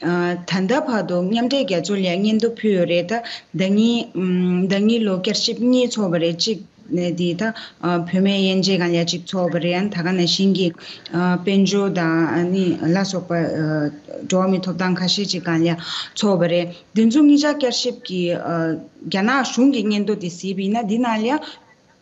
ཨ་ད་ལྟ་བར་དུ་མཉམ་འབྲེལ་རྒྱལ་ཚོགས་ལ་སྙན་ཐོ་ཕུལ་ཡོད་རེད། ད་ཟླ་ཉིན་ཨམ་ཟླ་ཉིན་ལོ་བསྐྱར་ཞིབ་གཉིས་ཚོགས་པ་རེད། གཅིག་ནས་འདི་ད་ཨ་བུད་མེད་དབྱེ་འབྱེད་གང་ལ་གཅིག་ཚོགས་པ་རེད། ཨ་ད་ག་ནང་བཞིན་གྱི་ཨ་དཔལ་འབྱོར་དང་ཨ་ནི་ལ་སོགས་པ་ཨ་འགྲོ་བ་མིའི་ཐོབ་ཐང་ཁ་ཤས་ཅིག་གང་ལ་ཚོགས་པ་རེད། འདི་ཚོ་གཉིས་ཆ་བསྐྱར་ཞིབ་ཀྱི་ཨ་རྒྱ་ནག་གཞུང་གི་སྙན་ཐོ་དེ་གཟིགས་པ་ཡིན་ན་འདི་ནང་ལ་ཡ་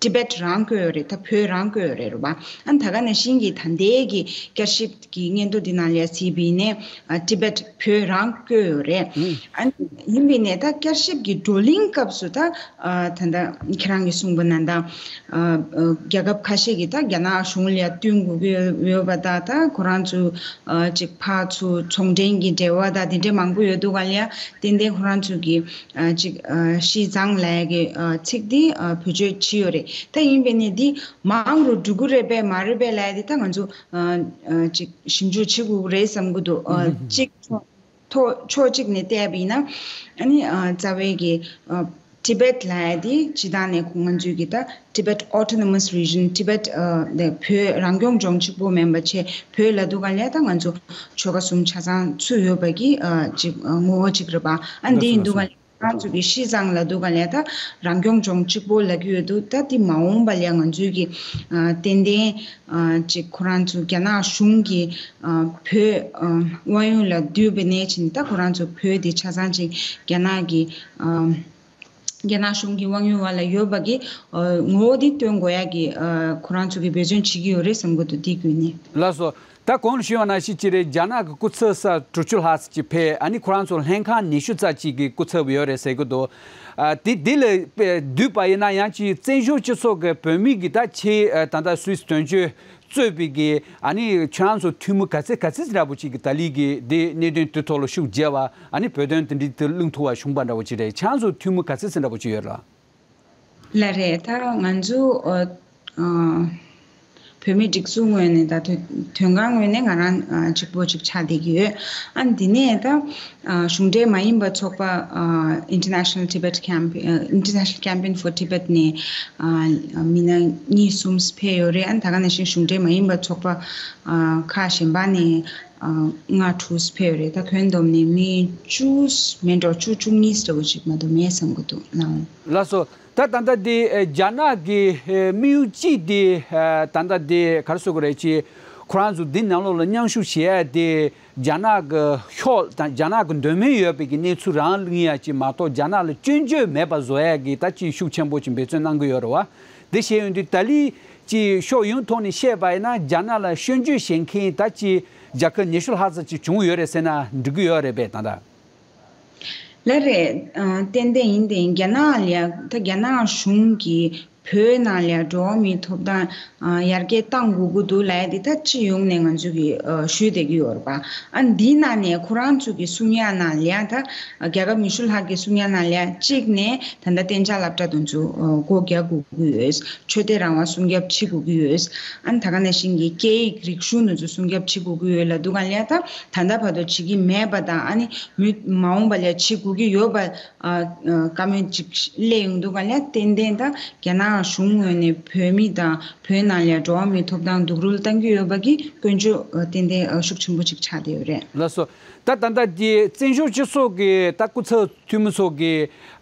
ཊི་བེད་རང་བཀོད་ཡོད་རེད། ད་བོད་རང་བཀོད་ཡོད་རེད་རེད་པ། ཨ་ད་ག་ནང་བཞིན་གྱི་ད་ལྟའི་གི་བསྐྱར་ཞིབ་ཀྱི་སྙན་ཐོ་འདི་ནང་ལ་ཡ་གཟིགས་པ་ཡིན་ནའི་ཨ་ཊི་བེད་བོད་རང་བཀོད་ཡོད་རེད། ཨ་ཡིན་པ་ཡིན་ནའི་ད་བསྐྱར་ཞིབ་ཀྱི་བགྲོ་གླེང་སྐབས་སུ་ད་ཨ་ད་ལྟ་ཁྱེད་རང་གིས་གསུངས་པ་ནང་ལྟར་ཨ་ཨ་རྒྱལ་ཁབ་ཁ་ཤས་ཀྱིས་ད་རྒྱ་ནག་གཞུང་ལ་ཡ་བསྟུན་དགོས་ཀྱི་ཡོད་པ་དང་ད་ཁོ་རང་ཚོ་ཨ་ཅིག་ཕར་ཚུར་ཚོང་འབྲེལ་གྱི་འབྲེལ་བ་དང་དེ་འདྲའི་མང་པོ་ཡོད་དུས་ག་ལ་ཡ་ཏན་ཏན་ཁོ་རང་ཚོ་གི་ཨ་ཅིག་ཨ་ཤིས་ཙང་ལབ་ཡ་གི་ཨ་ཚིག་འདི་ཨ་བེད་སྤྱོད་བྱས་ཡོད་རེད། ད་ཡིན་པ་ཡིན་ནའི་འདི་མང་རུ་འགྲོ་གི་རེད་པས་མ་རེད་པས་ལབ་ཡ་འདི་ད་ང་ཚོ་ཨ་ཨ་ཅིག་ཞིབ་འཇུག་བྱེད་དགོས་ཀྱི་རེད་བསམ་གྱི་འདུག་ཨ་གཅིག་ཕྱོགས་ཕྱོགས་གཅིག་ནས་བལྟས་པ་ཡིན་ན་ཨ་ནི་ཨ་རྩ་བའི་གི་ཨ་ཊི་བེད་ལབ་ཡ་འདི་སྤྱིར་བཏང་ནས་ང་ཚོའི་གི་ད་Tibet Autonomous Region། ཊི་བེད་ཨ་ནི་བོད་རང་སྐྱོང་ལྗོངས་གཅིག་པོ་མིན་པ་བྱས་བོད་ལབ་དུས་ག་ལ་ཡ་ད་ང་ཚོ་ཆོལ་ཁ་གསུམ་ཆ་ཚང་ཚུད་ཡོད་པ་གི་ཨ་ཅིག་ཨ་ངོ་བོ་ཅིག་རེད་པ། ཨ་འདི་ཡིན་དུས་ག་ལ་ཡ་ རང་ཚོ་གི་ཤི་ཙང་ལབ་འདུག་ག་ལས་ད་རང་སྐྱོང་ལྗོངས་གཅིག་པོ་ལབ་ཀྱི་ཡོད་འདུག་ད་འདི་མ་འོངས་པ་ལ་ང་ཚོའི་གི་ཨ་ཏན་ཏན་ཨ་ཅིག་ཁོ་རང་ཚོ་རྒྱ་ནག་གཞུང་གི་ཨ་བོད་ཨ་དབང་ཡོད་ལ་འདུས་པའི་གནས་ཕྱིན་ད་ཁོ་རང་ཚོ་བོད་འདི་ཆ་ཚང་ཅིག་རྒྱ་ནག་གི་ཨ་རྒྱ་ནག་གཞུང་གི་དབང་ཡོད་བ་ལ་ཡོད་པ་གི་ཨ་ངོ་བོ་འདི་སྟོན་དགོས་ཡ་གི་ཨ་ཁོ་རང་ཚོ་གི་འབད་བརྩོན་བྱེད་ཀྱི་ཡོད་རེད་བསམ་གི་འདུག་འདི་བརྒྱུད་ནས། ལགས་སོ། ད་གོང་ལ་ཞུས་པ་ནང་བཞིན་ཅིག་རེད། རྒྱ་ནག་གི་སྐུ་ཚབ་ས་དྲུག་ཅུ་ལྷག་ཙམ་ཅིག་ཕེབས། ཨ་ནི་ཁོ་རང་ཚོ་ལྷན་ཁང་ཉི་ཤུ་ཙམ་ཅིག་གི་སྐུ་ཚབ་ཡོད་རེད་ཟེར་གི་འདུག་ཨ་དེ་དེ་ལ་བསྡུས་པ་ཡིན་ན་ཡང་ཅིག་བཙན་བྱོལ་སྤྱི་ཚོགས་ཀྱི་བོད་མི་གི་ད་ཆེས་ཨ་ད་ལྟ་སུད་སི་དོན་གཅོད་གཙོས་པའི་གི་ཨ་ནི་ཁྱེད་རང་ཚོ་འཐུས་མི་ག་ཚད་ག་ཚད་འདྲ་པོ་ཅིག་གི་ད་ལི་གི་དེ་གནད་དོན་དེ་ཐོག་ལ་ཤུགས་རྒྱབ་པ་ཨ་ནི་བོད་དོན་དེ་འདྲའི་དེ་བླངས་ཐུབ་པ་བྱུང་པ་འདྲ་པོ་ཅིག་རེད། ཁྱེད་རང་ཚོ་འཐུས་མི་ག་ཚད་ཙམ་འདྲ་པོ་ཅིག་ཡོད་རེད། ལགས་རེད། ད་ང་ཚོ་ཨ་ཨ་བོད་མི་སྒྲིག་འཛུགས་ངོས་ནས་ད་དོན་དོན་ཁང་ངོས་ནས་ང་རང་ཨ་གཅིག་པོ་གཅིག་ཆགས་བསྡད་ཀྱི་ཡོད། ཨ་འདི་ནས་ད་ཨ་གཞུང་འབྲེལ་མ་ཡིན་པ་ཚོགས་པ་ཨ་International Tibet Camp ཨ་International Campaign for Tibet ནས་ཨ་མི་སྣ་གཉིས་གསུམ་ཕེབས་ཡོད་རེད། ཨ་ད་ག་ནང་བཞིན་གཞུང་འབྲེལ་མ་ཡིན་པ་ཚོགས་པ་ཨ་ཁག་གཞན་པ་ནས་ཨ་ལྔ་དྲུག་ཕེབས་ཡོད་རེད། ད་ཁྱོན་བསྡོམས་ནས་མི་བཅུ་མེད་འགྲོ་བཅུ་བཅུ་གཉིས་འདྲ་བོ་ཅིག་མ་གཏོགས་མེད་བསམ་གི་འདུག་ལགས། ལགས་སོ། ད་ད་ལྟ་འདི་ཨེ་རྒྱ་ནག་གི་ཨེ་དམིགས་ཡུལ་གཅིག་འདི་ཨེ་ད་ལྟ་འདི་ག་རེ་ཟེར་དགོས་རེད། ཅེས་ཁོ་རང་ཚོ་འདི་ནང་ལོགས་ལ་མཉམ་ཞུགས་བྱེད་ཡ་དེ་རྒྱ་ནག་གི་ཕྱོགས་དང་རྒྱ་ནག་གི་འདོད་མོས་ཡོད་པའི་གི་གནས་ཚུལ་རང་གླེང་ཡ་ཅིག་མ་གཏོགས་རྒྱ་ནག་ལ་སྐྱོན་བརྗོད་མེད་པ་བཟོ་ཡ་གི་ད་ཅིག་ཤུགས་ཆེན་པོ་ཅིག་འབད་བརྩོན་གནང་གི་ཡོད་རེད་བ། དེ་བྱས་ཡོང་དུས་ད་ལི་ཅིག་ཕྱོགས་ཡོངས་ཐོག་ནས་བཤད་པ་ཡིན་ན་རྒྱ་ནག་ལ་སྐྱོན་བརྗོད་བྱེད་མཁན་ད་ཅིག་རྒྱལ་ཁབ་ཉི་ཤུ་ལྷག་ཙམ་ཅིག་བྱུང་ཡོད་རེད་ཟེར་ན་འགྲིག་གི་ཡོད་རེད་པས་ད་ལྟ། ལགས་རེད། ཨ་ཏན་ཏན་ཡིན། དེ་རྒྱ་ནག་ལ་ད་རྒྱ་ནག་གཞུང་གིས་བོད་ནང་ལ་འགྲོ་བ་མིའི་ཐོབ་ཐང་ཨ་ཡར་རྒྱས་གཏང་དགོས་ཀྱི་འདུག་ལབ་ཡ་དེ་ད་སྤྱི་ཡོངས་ནས་ང་ཚོ་གིས་ཨ་ཞུས་བསྡད་ཀྱི་ཡོད་རེད་པ། ཨ་འདིའི་ནང་ནས་ཁོ་རང་ཚོ་གི་གསུང་ཡ་ནང་ལ་ད་རྒྱལ་ཁབ་ཉི་ཤུ་ལྷག་གི་གསུང་ཡ་ནང་ལ་གཅིག་ནས་ད་ལྟ་གཏན་འཇགས་སློབ་གྲྭ་དེ་ཚོ་ཨ་སྒོ་རྒྱག་དགོས་ཀྱི་ཡོད། ཆོས་དད་རང་དབང་སྲུང་སྐྱོབ་བྱེད་དགོས་ཀྱི་ཡོད། ཨ་ནི་ད་ག་ནང་བཞིན་གྱི་སྐད་ཡིག་རིག་གཞུང་དེ་ཚོ་སྲུང་སྐྱོབ་བྱེད་དགོས་ཀྱི་ཡོད་ལབ་འདུག་ག་ལས་ད་ད་ལྟ་བར་དུ་བྱེད་ཀྱི་མེད་པ་དང་། ཨ་ནི་མི་མ་འོངས་པ་ལ་བྱེད་དགོས་ཀྱི་ཡོད་པ་ཨ་ཨ་བཀའ་མོལ་ཅིག་སླེབས་ཡོང་དུས་ག་ལས་ཏན་ཏན་ད་རྒྱ་ནག་གཞུང་ངོས་ནས་བོད་མི་དང་བོད་ནང་ལ་འགྲོ་བ་མིའི་ཐོབ་ཐང་སྡུག་རུལ་གཏང་གི་ཡོད་པ་གི་སྐྱོན་བརྗོད་ཨ་ཏན་ཏན་ཨ་ཤུགས་ཆེན་པོ་ཅིག་ཆགས་བསྡད་ཡོད་རེད། ལགས་སོ། ད་ད་ལྟ་དེ་བཙན་བྱོལ་སྤྱི་ཚོགས་ཀྱི་ད་སྐུ་ཚབ་འཐུས་མི་ཚོ་གི་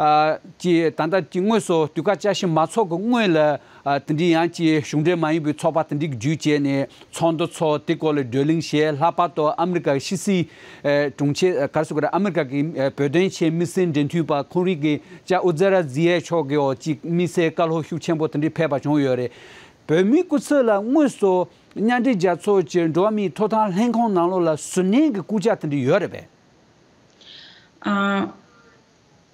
ཨ་ཀྱི་ད་ལྟ་ཀྱི་དངོས་སུ་དུས་བཀག་བསྐྱར་ཞིབ་མ་ཚོགས་ཀྱི་སྔོན་ལ་ཨ་དེ་འདྲའི་ཡང་ཀྱི་གཞུང་འབྲེལ་མ་ཡིན་པའི་ཚོགས་པ་དེ་འདྲའི་བརྒྱུད་བྱས་ནས་ཚོགས་འདུ་ཚོགས། དེ་སྐོར་ལ་བགྲོ་གླེང་བྱས། ལྷག་པར་དུ་ཨ་མི་རི་ཀ་ཕྱི་སྲིད་ཨེ་དྲུང་ཆེ་ཨེ་ག་རེ་ཟེར་དགོས་རེད། ཨ་མི་རི་ཀ་གི་ཨེ་བོད་དོན་ཆེད་དམིགས་བསལ་འབྲེལ་མཐུད་པ་ཁོང་རང་གི་ལྕམ་ཨུ་ཛ་ར་ཛི་ཡེ་མཆོག་གི་འོག་ཅིག་དམིགས་བསལ་བཀའ་སློབ་ཤུགས་ཆེན་པོ་དེ་འདྲའི་ཕེབས་པ་བྱུང་ཡོད་རེད། བོད་མིའི་སྐུ་ཚབ་ལ་དངོས་སུ་མཉམ་འབྲེལ་རྒྱལ་ཚོགས་ཀྱི་འགྲོ་བ་མིའི་ཐོབ་ཐང་ལྷན་ཁང་ནང་ལོགས་ལ་ཟུར་ཉན་གྱི་བཀོད་རྒྱ་དེ་འདྲ་ཡོད་རེད་པས། ཨ།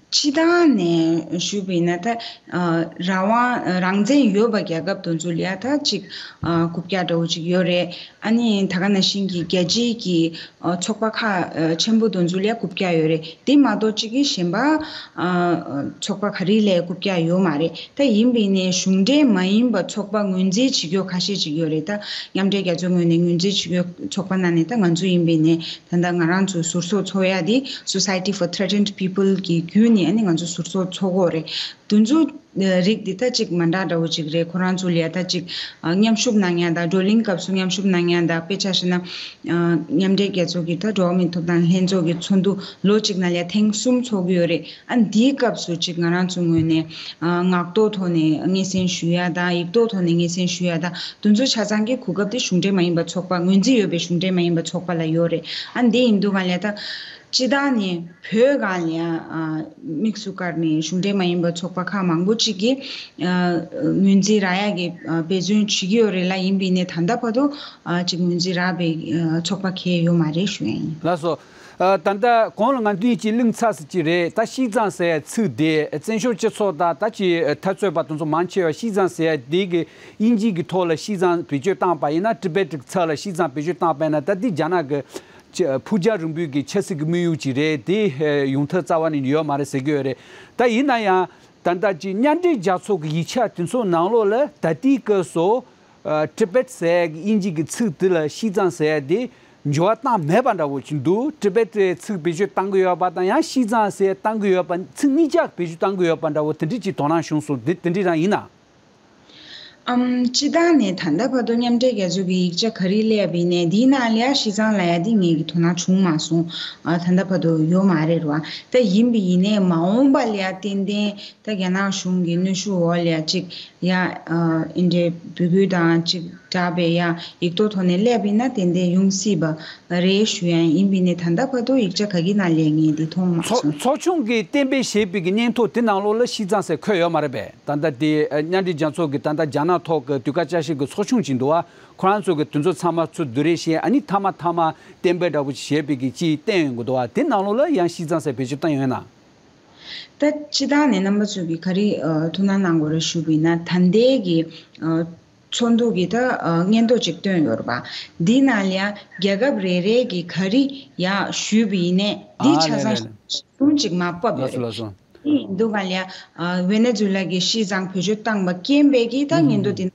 སྤྱི་བཏང་ནས་ཞུས་པ་ཡིན་ན་ད་ཨ་རང་དབང་རང་བཙན་ཡོད་པ་རྒྱལ་ཁབ་དེ་ཚོ་ལ་ཡ་ད་ཅིག་ཨ་རྐུབ་བཀྱག་འདྲ་བོ་ཅིག་ཡོད་རེད། ཨ་ནི་ད་ག་ནང་བཞིན་གྱི་རྒྱལ་སྤྱིའི་གི་ཨ་ཚོགས་པ་ཁག་ཨ་ཆེན་པོ་དེ་ཚོ་ལ་ཡ་རྐུབ་བཀྱག་ཡོད་རེད། དེ་མ་གཏོགས་ཅིག་གི་གཞན་པ་ཨ་ཚོགས་པ་ག་རེ་ལ་ཡ་རྐུབ་བཀྱག་ཡོད་མ་རེད། ད་ཡིན་པ་ཡིན་ནའི་གཞུང་འབྲེལ་མ་ཡིན་པ་ཚོགས་པ་ངོས་འཛིན་བྱེད་རྒྱུ་ཁ་ཤས་ཅིག་ཡོད་རེད། ད་མཉམ་འབྲེལ་རྒྱལ་ཚོགས་ངོས་ནས་ངོས་འཛིན་བྱེད་རྒྱུ་ཚོགས་པ་ནང་ནས་ད་ང་ཚོ་ཡིན་པ་ཡིན་ནའི་ད་ལྟ་ང་རང་ཚོ་ཟུར་ཚོགས་ཚོགས་ཡ་དེ་Society for Threatened People གི་བརྒྱུད་ནས་ཨ་ནི་ང་ཚོ་ཟུར་ཚོགས་ཚོགས་ཀྱི་ཡོད་རེད། དེ་ཚོ་རིགས་འདི་ད་ཅིག་མ་འདྲ་འདྲ་བོ་ཅིག་རེད། ཁོ་རང་ཚོ་ལ་ཡ་ད་ཅིག་ཨ་མཉམ་ཞུགས་གནང་ཡ་དང་། བགྲོ་གླེང་སྐབས་སུ་མཉམ་ཞུགས་གནང་ཡ་དང་། དཔེ་ཆ་བཞག་ན་ཨ་མཉམ་འབྲེལ་རྒྱལ་ཚོགས་ཀྱི་ད་འགྲོ་བ་མིའི་ཐོབ་ཐང་ལྷན་ཚོགས་ཀྱི་ཚོགས་འདུ་ལོ་གཅིག་ནང་ལ་ཡ་ཐེངས་གསུམ་ཚོགས་ཀྱི་ཡོད་རེད། ཨ་འདིའི་སྐབས་སུ་ཅིག་ང་རང་ཚོའི་ངོས་ནས་ཨ་ངག་ཐོག་ཐོག་ནས་སྙན་སེང་ཞུ་ཡ་དང་། ཡིག་ཐོག་ཐོག་ནས་སྙན་སེང་ཞུ་ཡ་དང་། དེ་ཚོ་ཆ་ཚང་གི་གོ་སྐབས་དེ་གཞུང་འབྲེལ་མ་ཡིན་པ་ཚོགས་པ། ངོས་འཛིན་ཡོད་པའི་གཞུང་འབྲེལ་མ་ཡིན་པ་ཚོགས་པ་ལ་ཡོད་རེད། ཨ་འདི་ཡིན་དུས་ག་ལས་ད་སྤྱི་བཏང་ནས་བོད་སྒང་ལ་ཡ་ཨ་དམིགས་སུ་བཀར་ནས་གཞུང་འབྲེལ་མ་ཡིན་པ་ཚོགས་པ་ཁག་མང་པོ་ཅིག་གིས་ཨ་ངོས་འཛིན་རག་ཡ་གི་ཨ་འབད་བརྩོན་བྱེད་ཀྱི་ཡོད་རེད་ལ། ཡིན་པ་ཡིན་ནའི་ད་ལྟ་བར་དུ་ཨ་ཅིག་ངོས་འཛིན་རག་པའི་ཨ་ཚོགས་པ་གང་ཡང་ཡོད་མ་རེད་ཞུ་ཡ་ཡིན། ལགས་སོ། ཨ་ད་ལྟ་གོང་ལ་ང་ཚོས་ཅིག་གླེང་ཚར་ཟིན་གྱི་རེད། ད་ཤིས་ཙང་ཟེར་ཡ་ཚིག་དེ་བཙན་བྱོལ་སྤྱི་ཚོགས་དང་ད་ཅིག་འཐབ་རྩོད་པ་དེ་ཚོ་མང་ཆེ་བ་ཤིས་ཙང་ཟེར་ཡ་དེ་གི་དབྱིན་ཇི་གི་ཐོག་ལ་ཤིས་ཙང་བེད་སྤྱོད་བཏང་པ་ཡིན་ན། ཊི་བེ་ཊི་གི་ཚབ་ལ་ཤིས་ཙང་བེད་སྤྱོད་བཏང་པ་ཡིན་ན། ད་འདི་རྒྱ་ནག་གི་ཕུགས་རྒྱང་རིང་པོའི་གི་ཆབ་སྲིད་ཀྱི་དམིགས་ཡུལ་ཅིག་རེད། དེ་ཡོང་ཐབས་རྩ་བ་ནས་ཡོད་མ་རེད་ཟེར་གྱི་ཡོད་རེད། ད་ཡིན་ན་ཡང་ད་ལྟ་ཅིག་མཉམ་འབྲེལ་རྒྱལ་ཚོགས་ཀྱི་ཡིག་ཆ་དེ་ཚོ་ནང་ལོགས་ལ་ད་ལྟའི་སྐབས་སུ་ཨ་ཊི་བེ་ཊི་ཟེར་ཡ་གི་དབྱིན་ཇི་གི་ཚིག་དེ་ལ་ཤིས་ཙང་ཟེར་ཡ་དེ་འགྱུར་བ་བཏང་མེད་པ་འདྲ་བོ་ཅིག་འདུག་ཊི་བེ་ཊི་ཚིག་བེད་སྤྱོད་བཏང་གི་ཡོད་པ་དང་། ཡང་ཤིས་ཙང་ཟེར་བཏང་གི་ཡོད་པ། ཚིག་གཉིས་ཆ་བེད་སྤྱོད་བཏང་གི་ཡོད་པ་འདྲ་བོ་དེ་འདྲ་ཅིག་དོ་སྣང་བྱུང་སོང་། དེ་དེ་འདྲ་རང་ཡིན་ན། ཨམ། སྤྱི་བཏང་ནས་ད་ལྟ་བར་དུ་མཉམ་འབྲེལ་རྒྱལ་ཚོགས་ཀྱི་ཡིག་ཆ་ག་རེ་སླེབས་པ་ཡིན་ནའི་འདིའི་ནང་ལ་ཡ་ཤི་ཚང་ལ་ཡ་འདི་ངེད་ཀྱི་དོ་སྣང་བྱུང་མ་སོང་། ཨ། ད་ལྟ་བར་དུ་ཡོད་མ་རེད་ར། ད་ཡིན་པ་ཡིན་ནའི་མ་འོངས་པ་ལ་ཡ་ཏན་ཏན་ད་རྒྱ་ནག་གཞུང་གི་གནོན་ཤུགས་འོག་ལ་ཡ་ཅིག་ཡ། ཨ། ཨིན་འདྲའི་འབོད་སྐུལ་དང་ཅིག་སྦྲགས་པའི་ཡ་ཡིག་ཐོག་ཐོག་ནས་སླེབས་པ་ཡིན་ན་ཏན་ཏན་ཡོང་སྲིད་པ་རེད་ཞུ་ཡ་ཡིན། ཡིན་པ་ཡིན་ནའི་ད་ལྟ་བར་དུ་ཡིག་ཆ་ག་གི་ནང་ལ་ཡ་ངས་འདི་མཐོང་མ་ཚོགས་སོང་། ཚོགས་ཆུང་གིས་གཏན་འབེབས་བྱས་པའི་གི་སྙན་ཐོ་དེ་ནང་ལོགས་ལ་ཤི་ཚང་ཟེར་འཁོད་ཡོད་མ་རེད་པས། ད་ལྟ་དེ་ཨ་མཉམ་འབྲེལ་རྒྱལ་ཚོགས་ཀྱི་ད་ལྟ་རྒྱ་ནག་ཐོག་གི་དུས་བཀག་བསྐྱར་ཞིབ་ཀྱི་ཚོགས་ཆུང་ཅིག་འདུག་བ། ཁོ་རང་ཚོ་གི་དེ་ཚོ་ཚང་མ་ཚུར་བསྡུ་རེས་བྱས། ཨ་ནི་མཐའ་མ་མཐའ་མ་གཏན་འབེབས་འདྲ་པོ་ཞིག་བྱས་པའི་གི་ཅིག་བསྟན་ཡོང་གི་འདུག་བ། དེ་ནང་ལོགས་ལ་ཡང་ཤི་ཚང་ཟེར་བེད་སྤྱོད་བཏང་ཡོད་ན། ད་སྤྱི་བཏང་ནས་རྣམ་པ་ཚོས་ཀྱི་ག་རེ་ཨ་ཐུགས་སྣང་གནང་དགོས་རེད་ཞུ་བ་ཡིན་ན། ད་ལྟའི་གི་ཨ་ཚོགས་འདུ་གི་ད་ཨ་སྙན་ཐོ་ཅིག་བཏོན་ཡོད་རེད་པ། འདི་ནང་ལ་ཡང་རྒྱལ་ཁབ་རེ་རེ་གི་ག་རེ་ཡ་ཞུས་པ་ཡིན་ནའི་འདི་ཨ་ཆ་ལས་ཚང་ལས་ལས། གཞུང་ཅིག་མར་ཕབ་ལགས་ཡོད་སོ་རེད། ལགས་སོ། དེ་ཡིན་དུས་ག་ལ་ཡ་ཨ་ཝེ་ནེ་ཛུ་ལ་གི་ཤི་ཚང་བེད་སྤྱོད་བཏང་པ་རྐྱེན་པས་ཀྱི་ད་སྙན་ཐོ་འདི་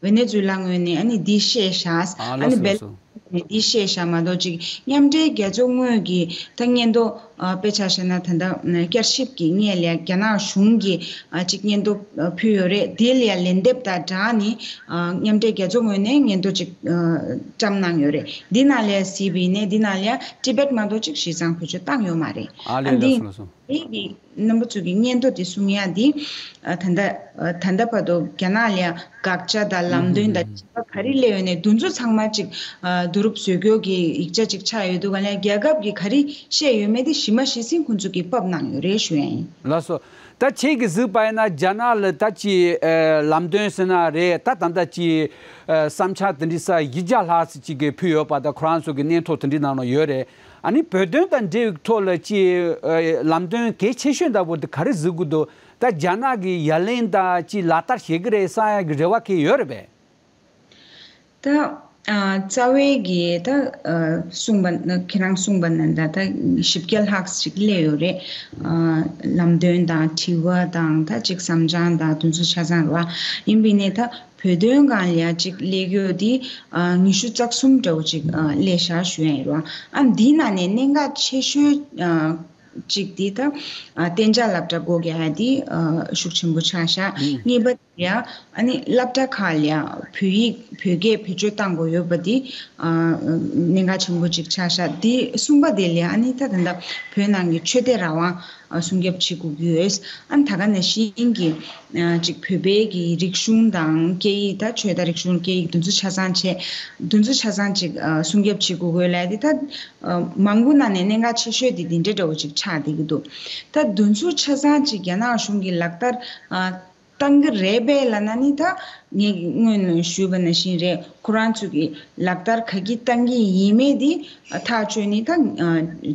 ཝེ་ནེ་ཛུ་ལ་ངོས་ནས་ཨ་ནི་འདི་བཤད་བཞག་ཨ་ཨ་ནི་ལགས་སོ་བེ་ལ་ལགས་སོ། ནས་འདི་བཤད་བཞག་མ་གཏོགས་ཅིག་མཉམ་འབྲེལ་རྒྱལ་ཚོགས་ངོས་ཀྱི་ད་སྙན་ཐོ་ཨ་དཔེ་ཆ་བཞག་ན་ད་ལྟ་བསྐྱར་ཞིབ་ཀྱི་སྔོན་ལ་ཡ་རྒྱ་ནག་གཞུང་གིས་ཨ་ཅིག་སྙན་ཐོ་ཨ་ཕུལ་ཡོད་རེད། དེ་ལ་ཡ་ལན་འདེབས་དང་སྦྲགས་ནས་ཨ་མཉམ་འབྲེལ་རྒྱལ་ཚོགས་ངོས་ནས་སྙན་ཐོ་ཅིག་ཨ་བཀྲམ་གནང་ཡོད་རེད། འདི་ནང་ལ་ཡ་གཟིགས་པ་ཡིན་ནའི་འདི་ནང་ལ་ཡ་ཊི་བེཊ་མ་གཏོགས་ཅིག་ཤི་ཚང་བེད་སྤྱོད་བཏང་ཡོད་མ་རེད། ཨ་ལས་ཨ་འདི་ལགས་སོ་ལགས་སོ། དེ་གི་རྣམ་པ་ཚོ་གི་སྙན་ཐོ་དེ་གསུང་ཡ་དེ་ཨ་ད་ལྟ་ཨ་ད་ལྟ་བར་དུ་རྒྱ་ནག་ལ་ཡ་དགག་བྱ་དང་ལམ་སྟོན་དང་ཧུམ་ཧུམ་ཧུམ། དྲི་བ་ག་རེ་སླེབས་ཡོད་ནའི་དེ་ཚོ་ཚང་མ་ཅིག་ཨ་བསྡུ་རུབ་བཟོ་རྒྱུ་གི་ཡིག་ཆ་ཅིག་ཆགས་ཡོད་དུས་ག་ལ་ཡ་རྒྱལ་ཁབ་ཀྱིས་ག་རེ་བཤད་ཡོད་མེད་དེ་ཞིབ་མ་ཞིབ་ཟིན་ཁོང་ཚོ་གིས་ཕབ་གནང་ཡོད་རེད་ཞུ་ཡ་ཡིན། ལགས་སོ། ད་ཁྱེད་ཀྱིས་གཟིགས་པ་ཡིན་ན་རྒྱ་ནག་ལ་ད་ཅི་ཨ་ལམ་སྟོན་ཟེར་ན་རེད། ད་ད་ལྟ་ཅི་ཨ་བསམ་འཆར་དེ་འདྲ་ས་བཞི་བརྒྱ་ལྷག་ཙམ་ཅིག་གིས་ཕུལ་ཡོད་པ། ད་ཁོ་རང་ཚོ་གི་སྙན་ཐོ་དེ་འདྲའི་ནང་ལ་ཡོད་རེད། ཨ་ནི་བོད་དོན་དང་འབྲེལ་བའི་ཐོག་ལ་ཅི་ཨ་ལམ་སྟོན་གལ་ཆེ་ཤོས་འདྲ་པོ་དེ་ག་རེ་གཟིགས་དགོས་འདུག་ད་རྒྱ་ནག་གིས་ཡ་ལན་དང་ཅི་ལག་བསྟར་བྱེད་ཀྱི་རེད་བསམ་ཡ་གི་རེ་བ་གང་ཡོད་རེད་པས། ད་ཨ་རྩ་བའི་གི་ད་ཨ་གསུངས་པ་ན་ཁྱེད་རང་གསུངས་པ་ན་ད་ད་བཞི་བརྒྱ་ལྷག་ཅིག་སླེབས་ཡོད་རེད། ཨ་ལམ་སྟོན་དང་དྲི་བ་དང་ད་ཅིག་བསམ་འཆར་དང་དེ་ཚོ་ཆ་ཚང་རེད་བ། ཡིན་པ་ཡིན་ནའི་ད་བོད་དོན་སྒང་ལ་ཡ་ཅིག་སླེབས་ཡོད་དེ་ཨ་ཉི་ཤུ་རྩ་གསུམ་འདྲ་བོ་ཅིག་ཨ་སླེབས་ཤག་ཞུ་ཡ་ཡིན་རེད་བ། ཨ་འདིའི་ནང་ནས་གནད་འགག་ཆེ་ཤོས་ཨ་གཅིག་དེ་ད་ཨ་གཏན་འཇགས་སློབ་གྲྭ་སྒོ་རྒྱག་ཡ་དེ་ཨ་ཤུགས་ཆེན་པོ་ཆགས་ཤག་ཨུ། གཉིས་པ་ཡ། ཨ་ནི་སློབ་གྲྭ་ཁག་ལ་ཡ་བོད་ཡིག་བོད་སྐད་བེད་སྤྱོད་གཏང་དགོས་ཡོད་པ་འདི་ཨ་གནད་འགག་ཆེན་པོ་ཅིག་ཆགས་ཤག་འདི་གསུམ་པ་དེ་ལ་ཡ་ཨ་ནི་ད་ད་ལྟ་བོད་ནང་གི་ཆོས་དད་རང་དབང་ཨ་སྲུང་སྐྱོབ་བྱེད་དགོས་ཀྱི་ཡོད། ཨ་ནི་ད་ག་ནང་བཞིན་གྱི་ཨ་ཅིག་བོད་པའི་གི་རིག་གཞུང་དང་སྐད་ཡིག་ད་ཆོས་དང་རིག་གཞུང་སྐད་ཡིག་དེ་ཚོ་ཆ་ཚང་བྱས། དེ་ཚོ་ཆ་ཚང་ཅིག་ཨ་སྲུང་སྐྱོབ་བྱེད་དགོས་དགོས་ལབ་ཡ་དེ་ད་ཨ་མང་པོ་ནང་ནས་གནད་འགག་ཆེ་ཤོས་དེ་འདི་འདྲ་འདྲ་བོ་ཅིག་ཆགས་བསྡད་ཀྱི་འདུག་ད་དེ་ཚོ་ཆ་ཚང་ཅིག་རྒྱ་ནག་གཞུང་གི་ལག་བསྟར་ཨ། བཏང་གི་རེད་པས་ལབ་ན་ནི་ད་ངས་སྔོན་ལ་ཞུས་པ་ནང་བཞིན་རེད། ཁོ་རང་ཚོ་གི་ལག་བསྟར་ག་གི་བཏང་གི་ཡིན་མེད་དེ་ཐག་གཅོད་ནི་ད་ཨ་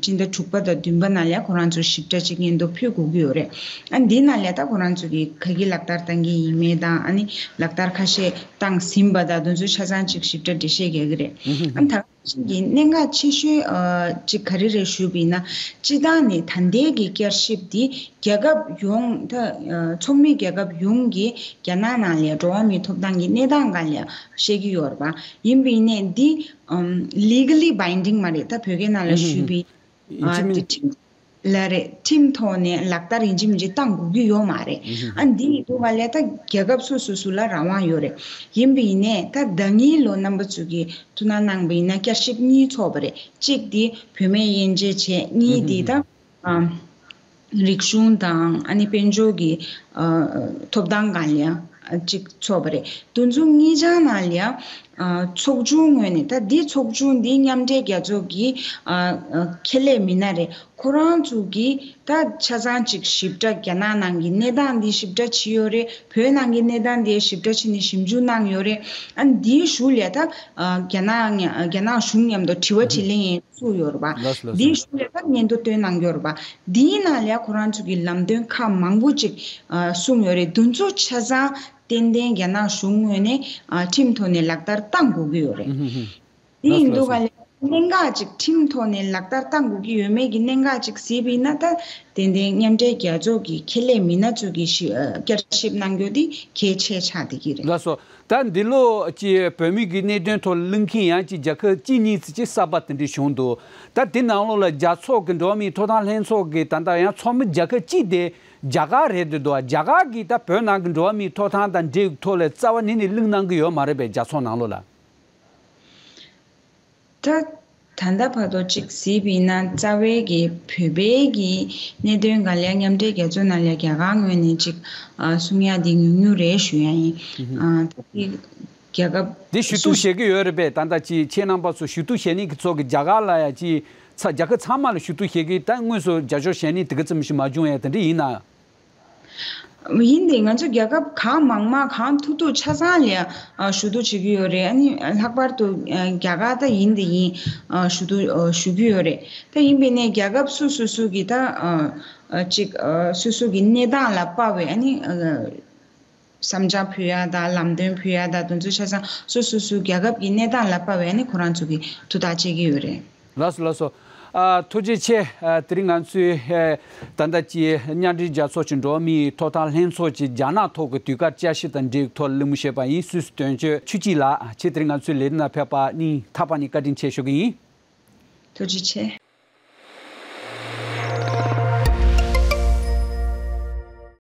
སྤྱི་ཟླ་དྲུག་པ་དང་བདུན་པ་ནང་ལ་ཁོ་རང་ཚོ་ཞིབ་ཕྲ་ཅིག་སྙན་ཐོ་ཕུལ་དགོས་ཀྱི་ཡོད་རེད། ཨ་འདི་ནང་ལ་ད་ཁོ་རང་ཚོ་གི་ག་གི་ལག་བསྟར་བཏང་གི་ཡིན་མེད་དང་ཨ་ནི་ལག་བསྟར་ཁ་ཤས་བཏང་ཟིན་པ་དང་དེ་ཚོ་ཆ་ཚང་ཅིག་ཞིབ་ཕྲ་འགྲེལ་བཤད་རྒྱག་གི་རེད། ཨ་ད་གི་གནད་འགག་ཆེ་ཤོས་ཨ་ཅིག་ག་རེ་རེད་ཞུས་པ་ཡིན་ན། སྤྱི་བཏང་ནས་ད་ལྟའི་གི་བསྐྱར་ཞིབ་འདི་རྒྱལ་ཁབ་ཡོངས་ད་ཨ་ཚོགས་མི་རྒྱལ་ཁབ་ཡོངས་ཀྱི་རྒྱ་ནག་ནང་ལ་འགྲོ་བ་མིའི་ཐོབ་ཐང་གི་གནས་སྟངས་སྒང་ལ་བཤད་ཀྱི་ཡོད་རེད་པ། ཡིན་པ་ཡིན་ནའི་འདི་ཨམ་legally binding མ་རེད། ད་བོད་སྐད་ནང་ལ་ཞུས་པ་ཡིན་ཨ་འདི་ཁྲིམས་ལ་རེད། ཁྲིམས་ཐོག་ནས་ལག་བསྟར་ཡིན་གཅིག་མིན་གཅིག་བཏང་དགོས་ཀྱི་ཡོད་མ་རེད། ཨ་འདི་ཡིན་དུས་ག་ལ་ད་རྒྱལ་ཁབ་སོ་སོ་སོ་ལ་རང་དབང་ཡོད་རེད། ཡིན་པ་ཡིན་ནའི་ད་ཟླ་ཉིན་ལོ་རྣམ་པ་ཚོ་གི་ཐུགས་སྣང་གནང་པ་ཡིན་ན་བསྐྱར་ཞིབ་གཉིས་ཚོགས་པ་རེད། གཅིག་དེ་བུད་མེད་དབྱེ་འབྱེད་བྱས། གཉིས་དེ་ད་ཨ་རིག་གཞུང་དང་ཨ་ནི་དཔལ་འབྱོར་གྱི་ཨ་ཐོབ་ཐང་སྒང་ལ་ཡང་གཅིག་ཚོགས་པ་རེད། དེ་ཚོ་གཉིས་ཆ་ནང་ལ་ཡང་ཨ་ཚོགས་ཆུང་ངོས་ནས་ད་འདི་ཚོགས་ཆུང་འདི་མཉམ་འབྲེལ་རྒྱལ་ཚོགས་ཀྱི་ཨ་ཨ་ཁེ་ལས་མི་སྣ་རེད། ཁོ་རང་ཚོ་གིས་ད་ཆ་ཚང་ཅིག་ཞིབ་ཕྲ་རྒྱ་ནག་ནང་གི་གནས་སྟངས་འདི་ཞིབ་ཕྲ་བྱས་ཡོད་རེད། བོད་ནང་གི་གནས་སྟངས་འདི་ཞིབ་ཕྲ་བྱས་ནས་ཞིབ་འཇུག་གནང་ཡོད་རེད། ཨ་འདིའི་གཞུག་ལ་ད་ཨ་རྒྱ་ནག་མཉམ་རྒྱ་ནག་གཞུང་མཉམ་དུ་དྲི་བ་དྲིས་ལན་ཡང་བཙུགས་ཡོད་རེད་པ། ལགས་སོ་ལགས་སོ། འདིའི་གཞུག་ལ་ད་སྙན་ཐོ་བཏོན་གནང་ཡོད་རེད་པ། འདིའི་ནང་ལ་ཁོ་རང་ཚོ་གི་ལམ་སྟོན་ཁག་མང་པོ་ཅིག་ཨ་གསུངས་ཡོད་རེད། འདི་ཚོ་ཆ་ཚང་ཏན་ཏན་རྒྱ་ནག་གཞུང་ངོས་ནས་ཨ་ཁྲིམས་ཐོག་ནས་ལག་བསྟར་བཏང་དགོས་ཀྱི་ཡོད་རེད། དེ་ཡིན་དུས་ག་ལ་གནད་འགག་ཅིག་ཁྲིམས་ཐོག་ནས་ལག་བསྟར་བཏང་དགོས་ཀྱི་ཡོད་མེད་ཀྱི་གནད་འགག་ཅིག་གཟིགས་པ་ཡིན་ན། ད་ཏན་ཏན་མཉམ་འབྲེལ་རྒྱལ་ཚོགས་ཀྱི་ཁེ་ལས་མི་སྣ་ཚོ་གིས་ཞིབ་ཨ་བསྐྱར་ཞིབ་གནང་རྒྱུ་དེ་གལ་ཆེ་ཆགས་བསྡད་ཀྱི་རེད། ལགས་སོ། ད་འདི་ལོ་ཀྱི་བོད་མི་གི་གནད་དོན་ཐོག་གླེང་མཁན་ཡང་ཅིག་རྒྱལ་ཁབ་གཅིག་གཉིས་ཙམ་ཅིག་གསར་པ་དེ་འདྲ་བྱུང་འདུག་ད་དེ་ནང་ལོགས་ལ་རྒྱལ་ཚོགས་ཀྱི་འགྲོ་བ་མིའི་ཐོབ་ཐང་ལྷན་ཚོགས་ཀྱི་ད་ལྟ་ཡང་ཚོགས་མི་རྒྱལ་ཁབ་གཅིག་དེ་ རྒྱ་གར་རེད་འདུག་རྒྱ་གར་གྱིས་ད་བོད་ནང་གི་འགྲོ་བ་མིའི་ཐོབ་ཐང་དང་འབྲེལ་ཐོག་ལ་རྩ་བ་ནས་ནས་གླེང་གནང་གི་ཡོད་མ་རེད་པས། རྒྱ་ཚོགས་ནང་ལོགས་ལ། ད་ད་ལྟ་བར་དུ་ཅིག་གཟིགས་པ་ཡིན་ན་རྩ་བའི་གི་བོད་པའི་གི་གནད་དོན་སྒང་ལ་མཉམ་འབྲེལ་རྒྱལ་ཚོགས་ནང་ལ་རྒྱ་གར་ངོས་ནས་ཅིག་ཨ་གསུང་ཡ་དེ་ཉུང་ཉུང་རེད་ཞུ་ཡ་ཡིན། ཨ་ད་དེ་རྒྱལ་ཁབ་དེ་ཞུ་གཏུག་སུ་བྱེད་ཀྱི་ཡོད་རེད་པས། ད་ལྟ་ཅིག་ཁྱེད་རྣམ་པ་ཚོ་ཞུ་གཏུག་བྱེད་མཁན་གྱི་ཚོ་གི་རྒྱ་གར་ལ་ཡ་ཅིག་ཚ་རྒྱལ་ཁབ་ཚང་མ་ལ་ཞུ་གཏུག་བྱེད་ཀྱི། ད་དངོས་སུ་རྒྱབ་སྐྱོར་བྱེད་མཁན་དེ་ག་ཙམ་ཞིག་མ་བྱུང་ཡ་དེ་འདྲ་ཡིན་ན། ཡིན་ཏེ་ང་ཚོ་རྒྱལ་ཁབ་གང་མང་མང་གང་ཐུབ་ཐུབ་ཆ་ཚང་ལ་ཨ་ཞུ་གཏུག་བྱེད་ཀྱི་ཡོད་རེད། ཨ་ནི་ལྷག་པར་དུ་ཨ་རྒྱ་གར་ད་ཡིན་ཏེ་ཡིན་ཨ་ཞུ་གཏུག་ཨ་ཞུ་གི་ཡོད་རེད། ད་ཡིན་པས་ནས་རྒྱལ་ཁབ་སོ་སོ་སོ་གི་ད་ཨ་ཨ་ཅིག་ཨ་སོ་སོ་གི་གནས་སྟངས་ལ་དཔག་པའི་ཨ་ནི་ཨ་བསམ་འཆར་ཕུལ་ཡ་དང་ལམ་སྟོན་ཕུལ་ཡ་དང་དེ་ཚོ་ཆ་ཚང་སོ་སོ་སོའི་རྒྱལ་ཁབ་ཀྱི་གནས་སྟངས་ལ་དཔག་པའི་ཨ་ནི་ཁོ་རང་ཚོ་གི་ཐུགས་ཐག་བཅད་ཀྱི་ཡོད་རེད། ལགས་སོ་ལགས་སོ། ཨ་ཐུགས་རྗེ་ཆེ། ཨ་དེ་རིང་ང་ཚོའི་ཨ་ད་ལྟ་ཀྱི་མཉམ་འབྲེལ་རྒྱལ་ཚོགས་ཀྱི་འགྲོ་བ་མིའི་ཐོབ་ཐང་ལྷན་ཚོགས་ཀྱི་རྒྱ་ནག་ཐོག་གི་དུས་བཀག་བསྐྱར་ཞིབ་དང་འབྲེལ་ཐོག་གླེང་མོལ་བྱས་པ་ཡིན། སུད་སི་དོན་གཅོད་ཆོས་སྐྱིད་ལགས། ཁྱེད་དེ་རིང་ང་ཚོའི་ལས་རིམ་ནང་ཕེབས་པ་སྙིང་ཐག་པ་ནས་བཀའ་དྲིན་ཆེ་ཞུ་གི་ཡིན། ཐུགས་རྗེ་ཆེ།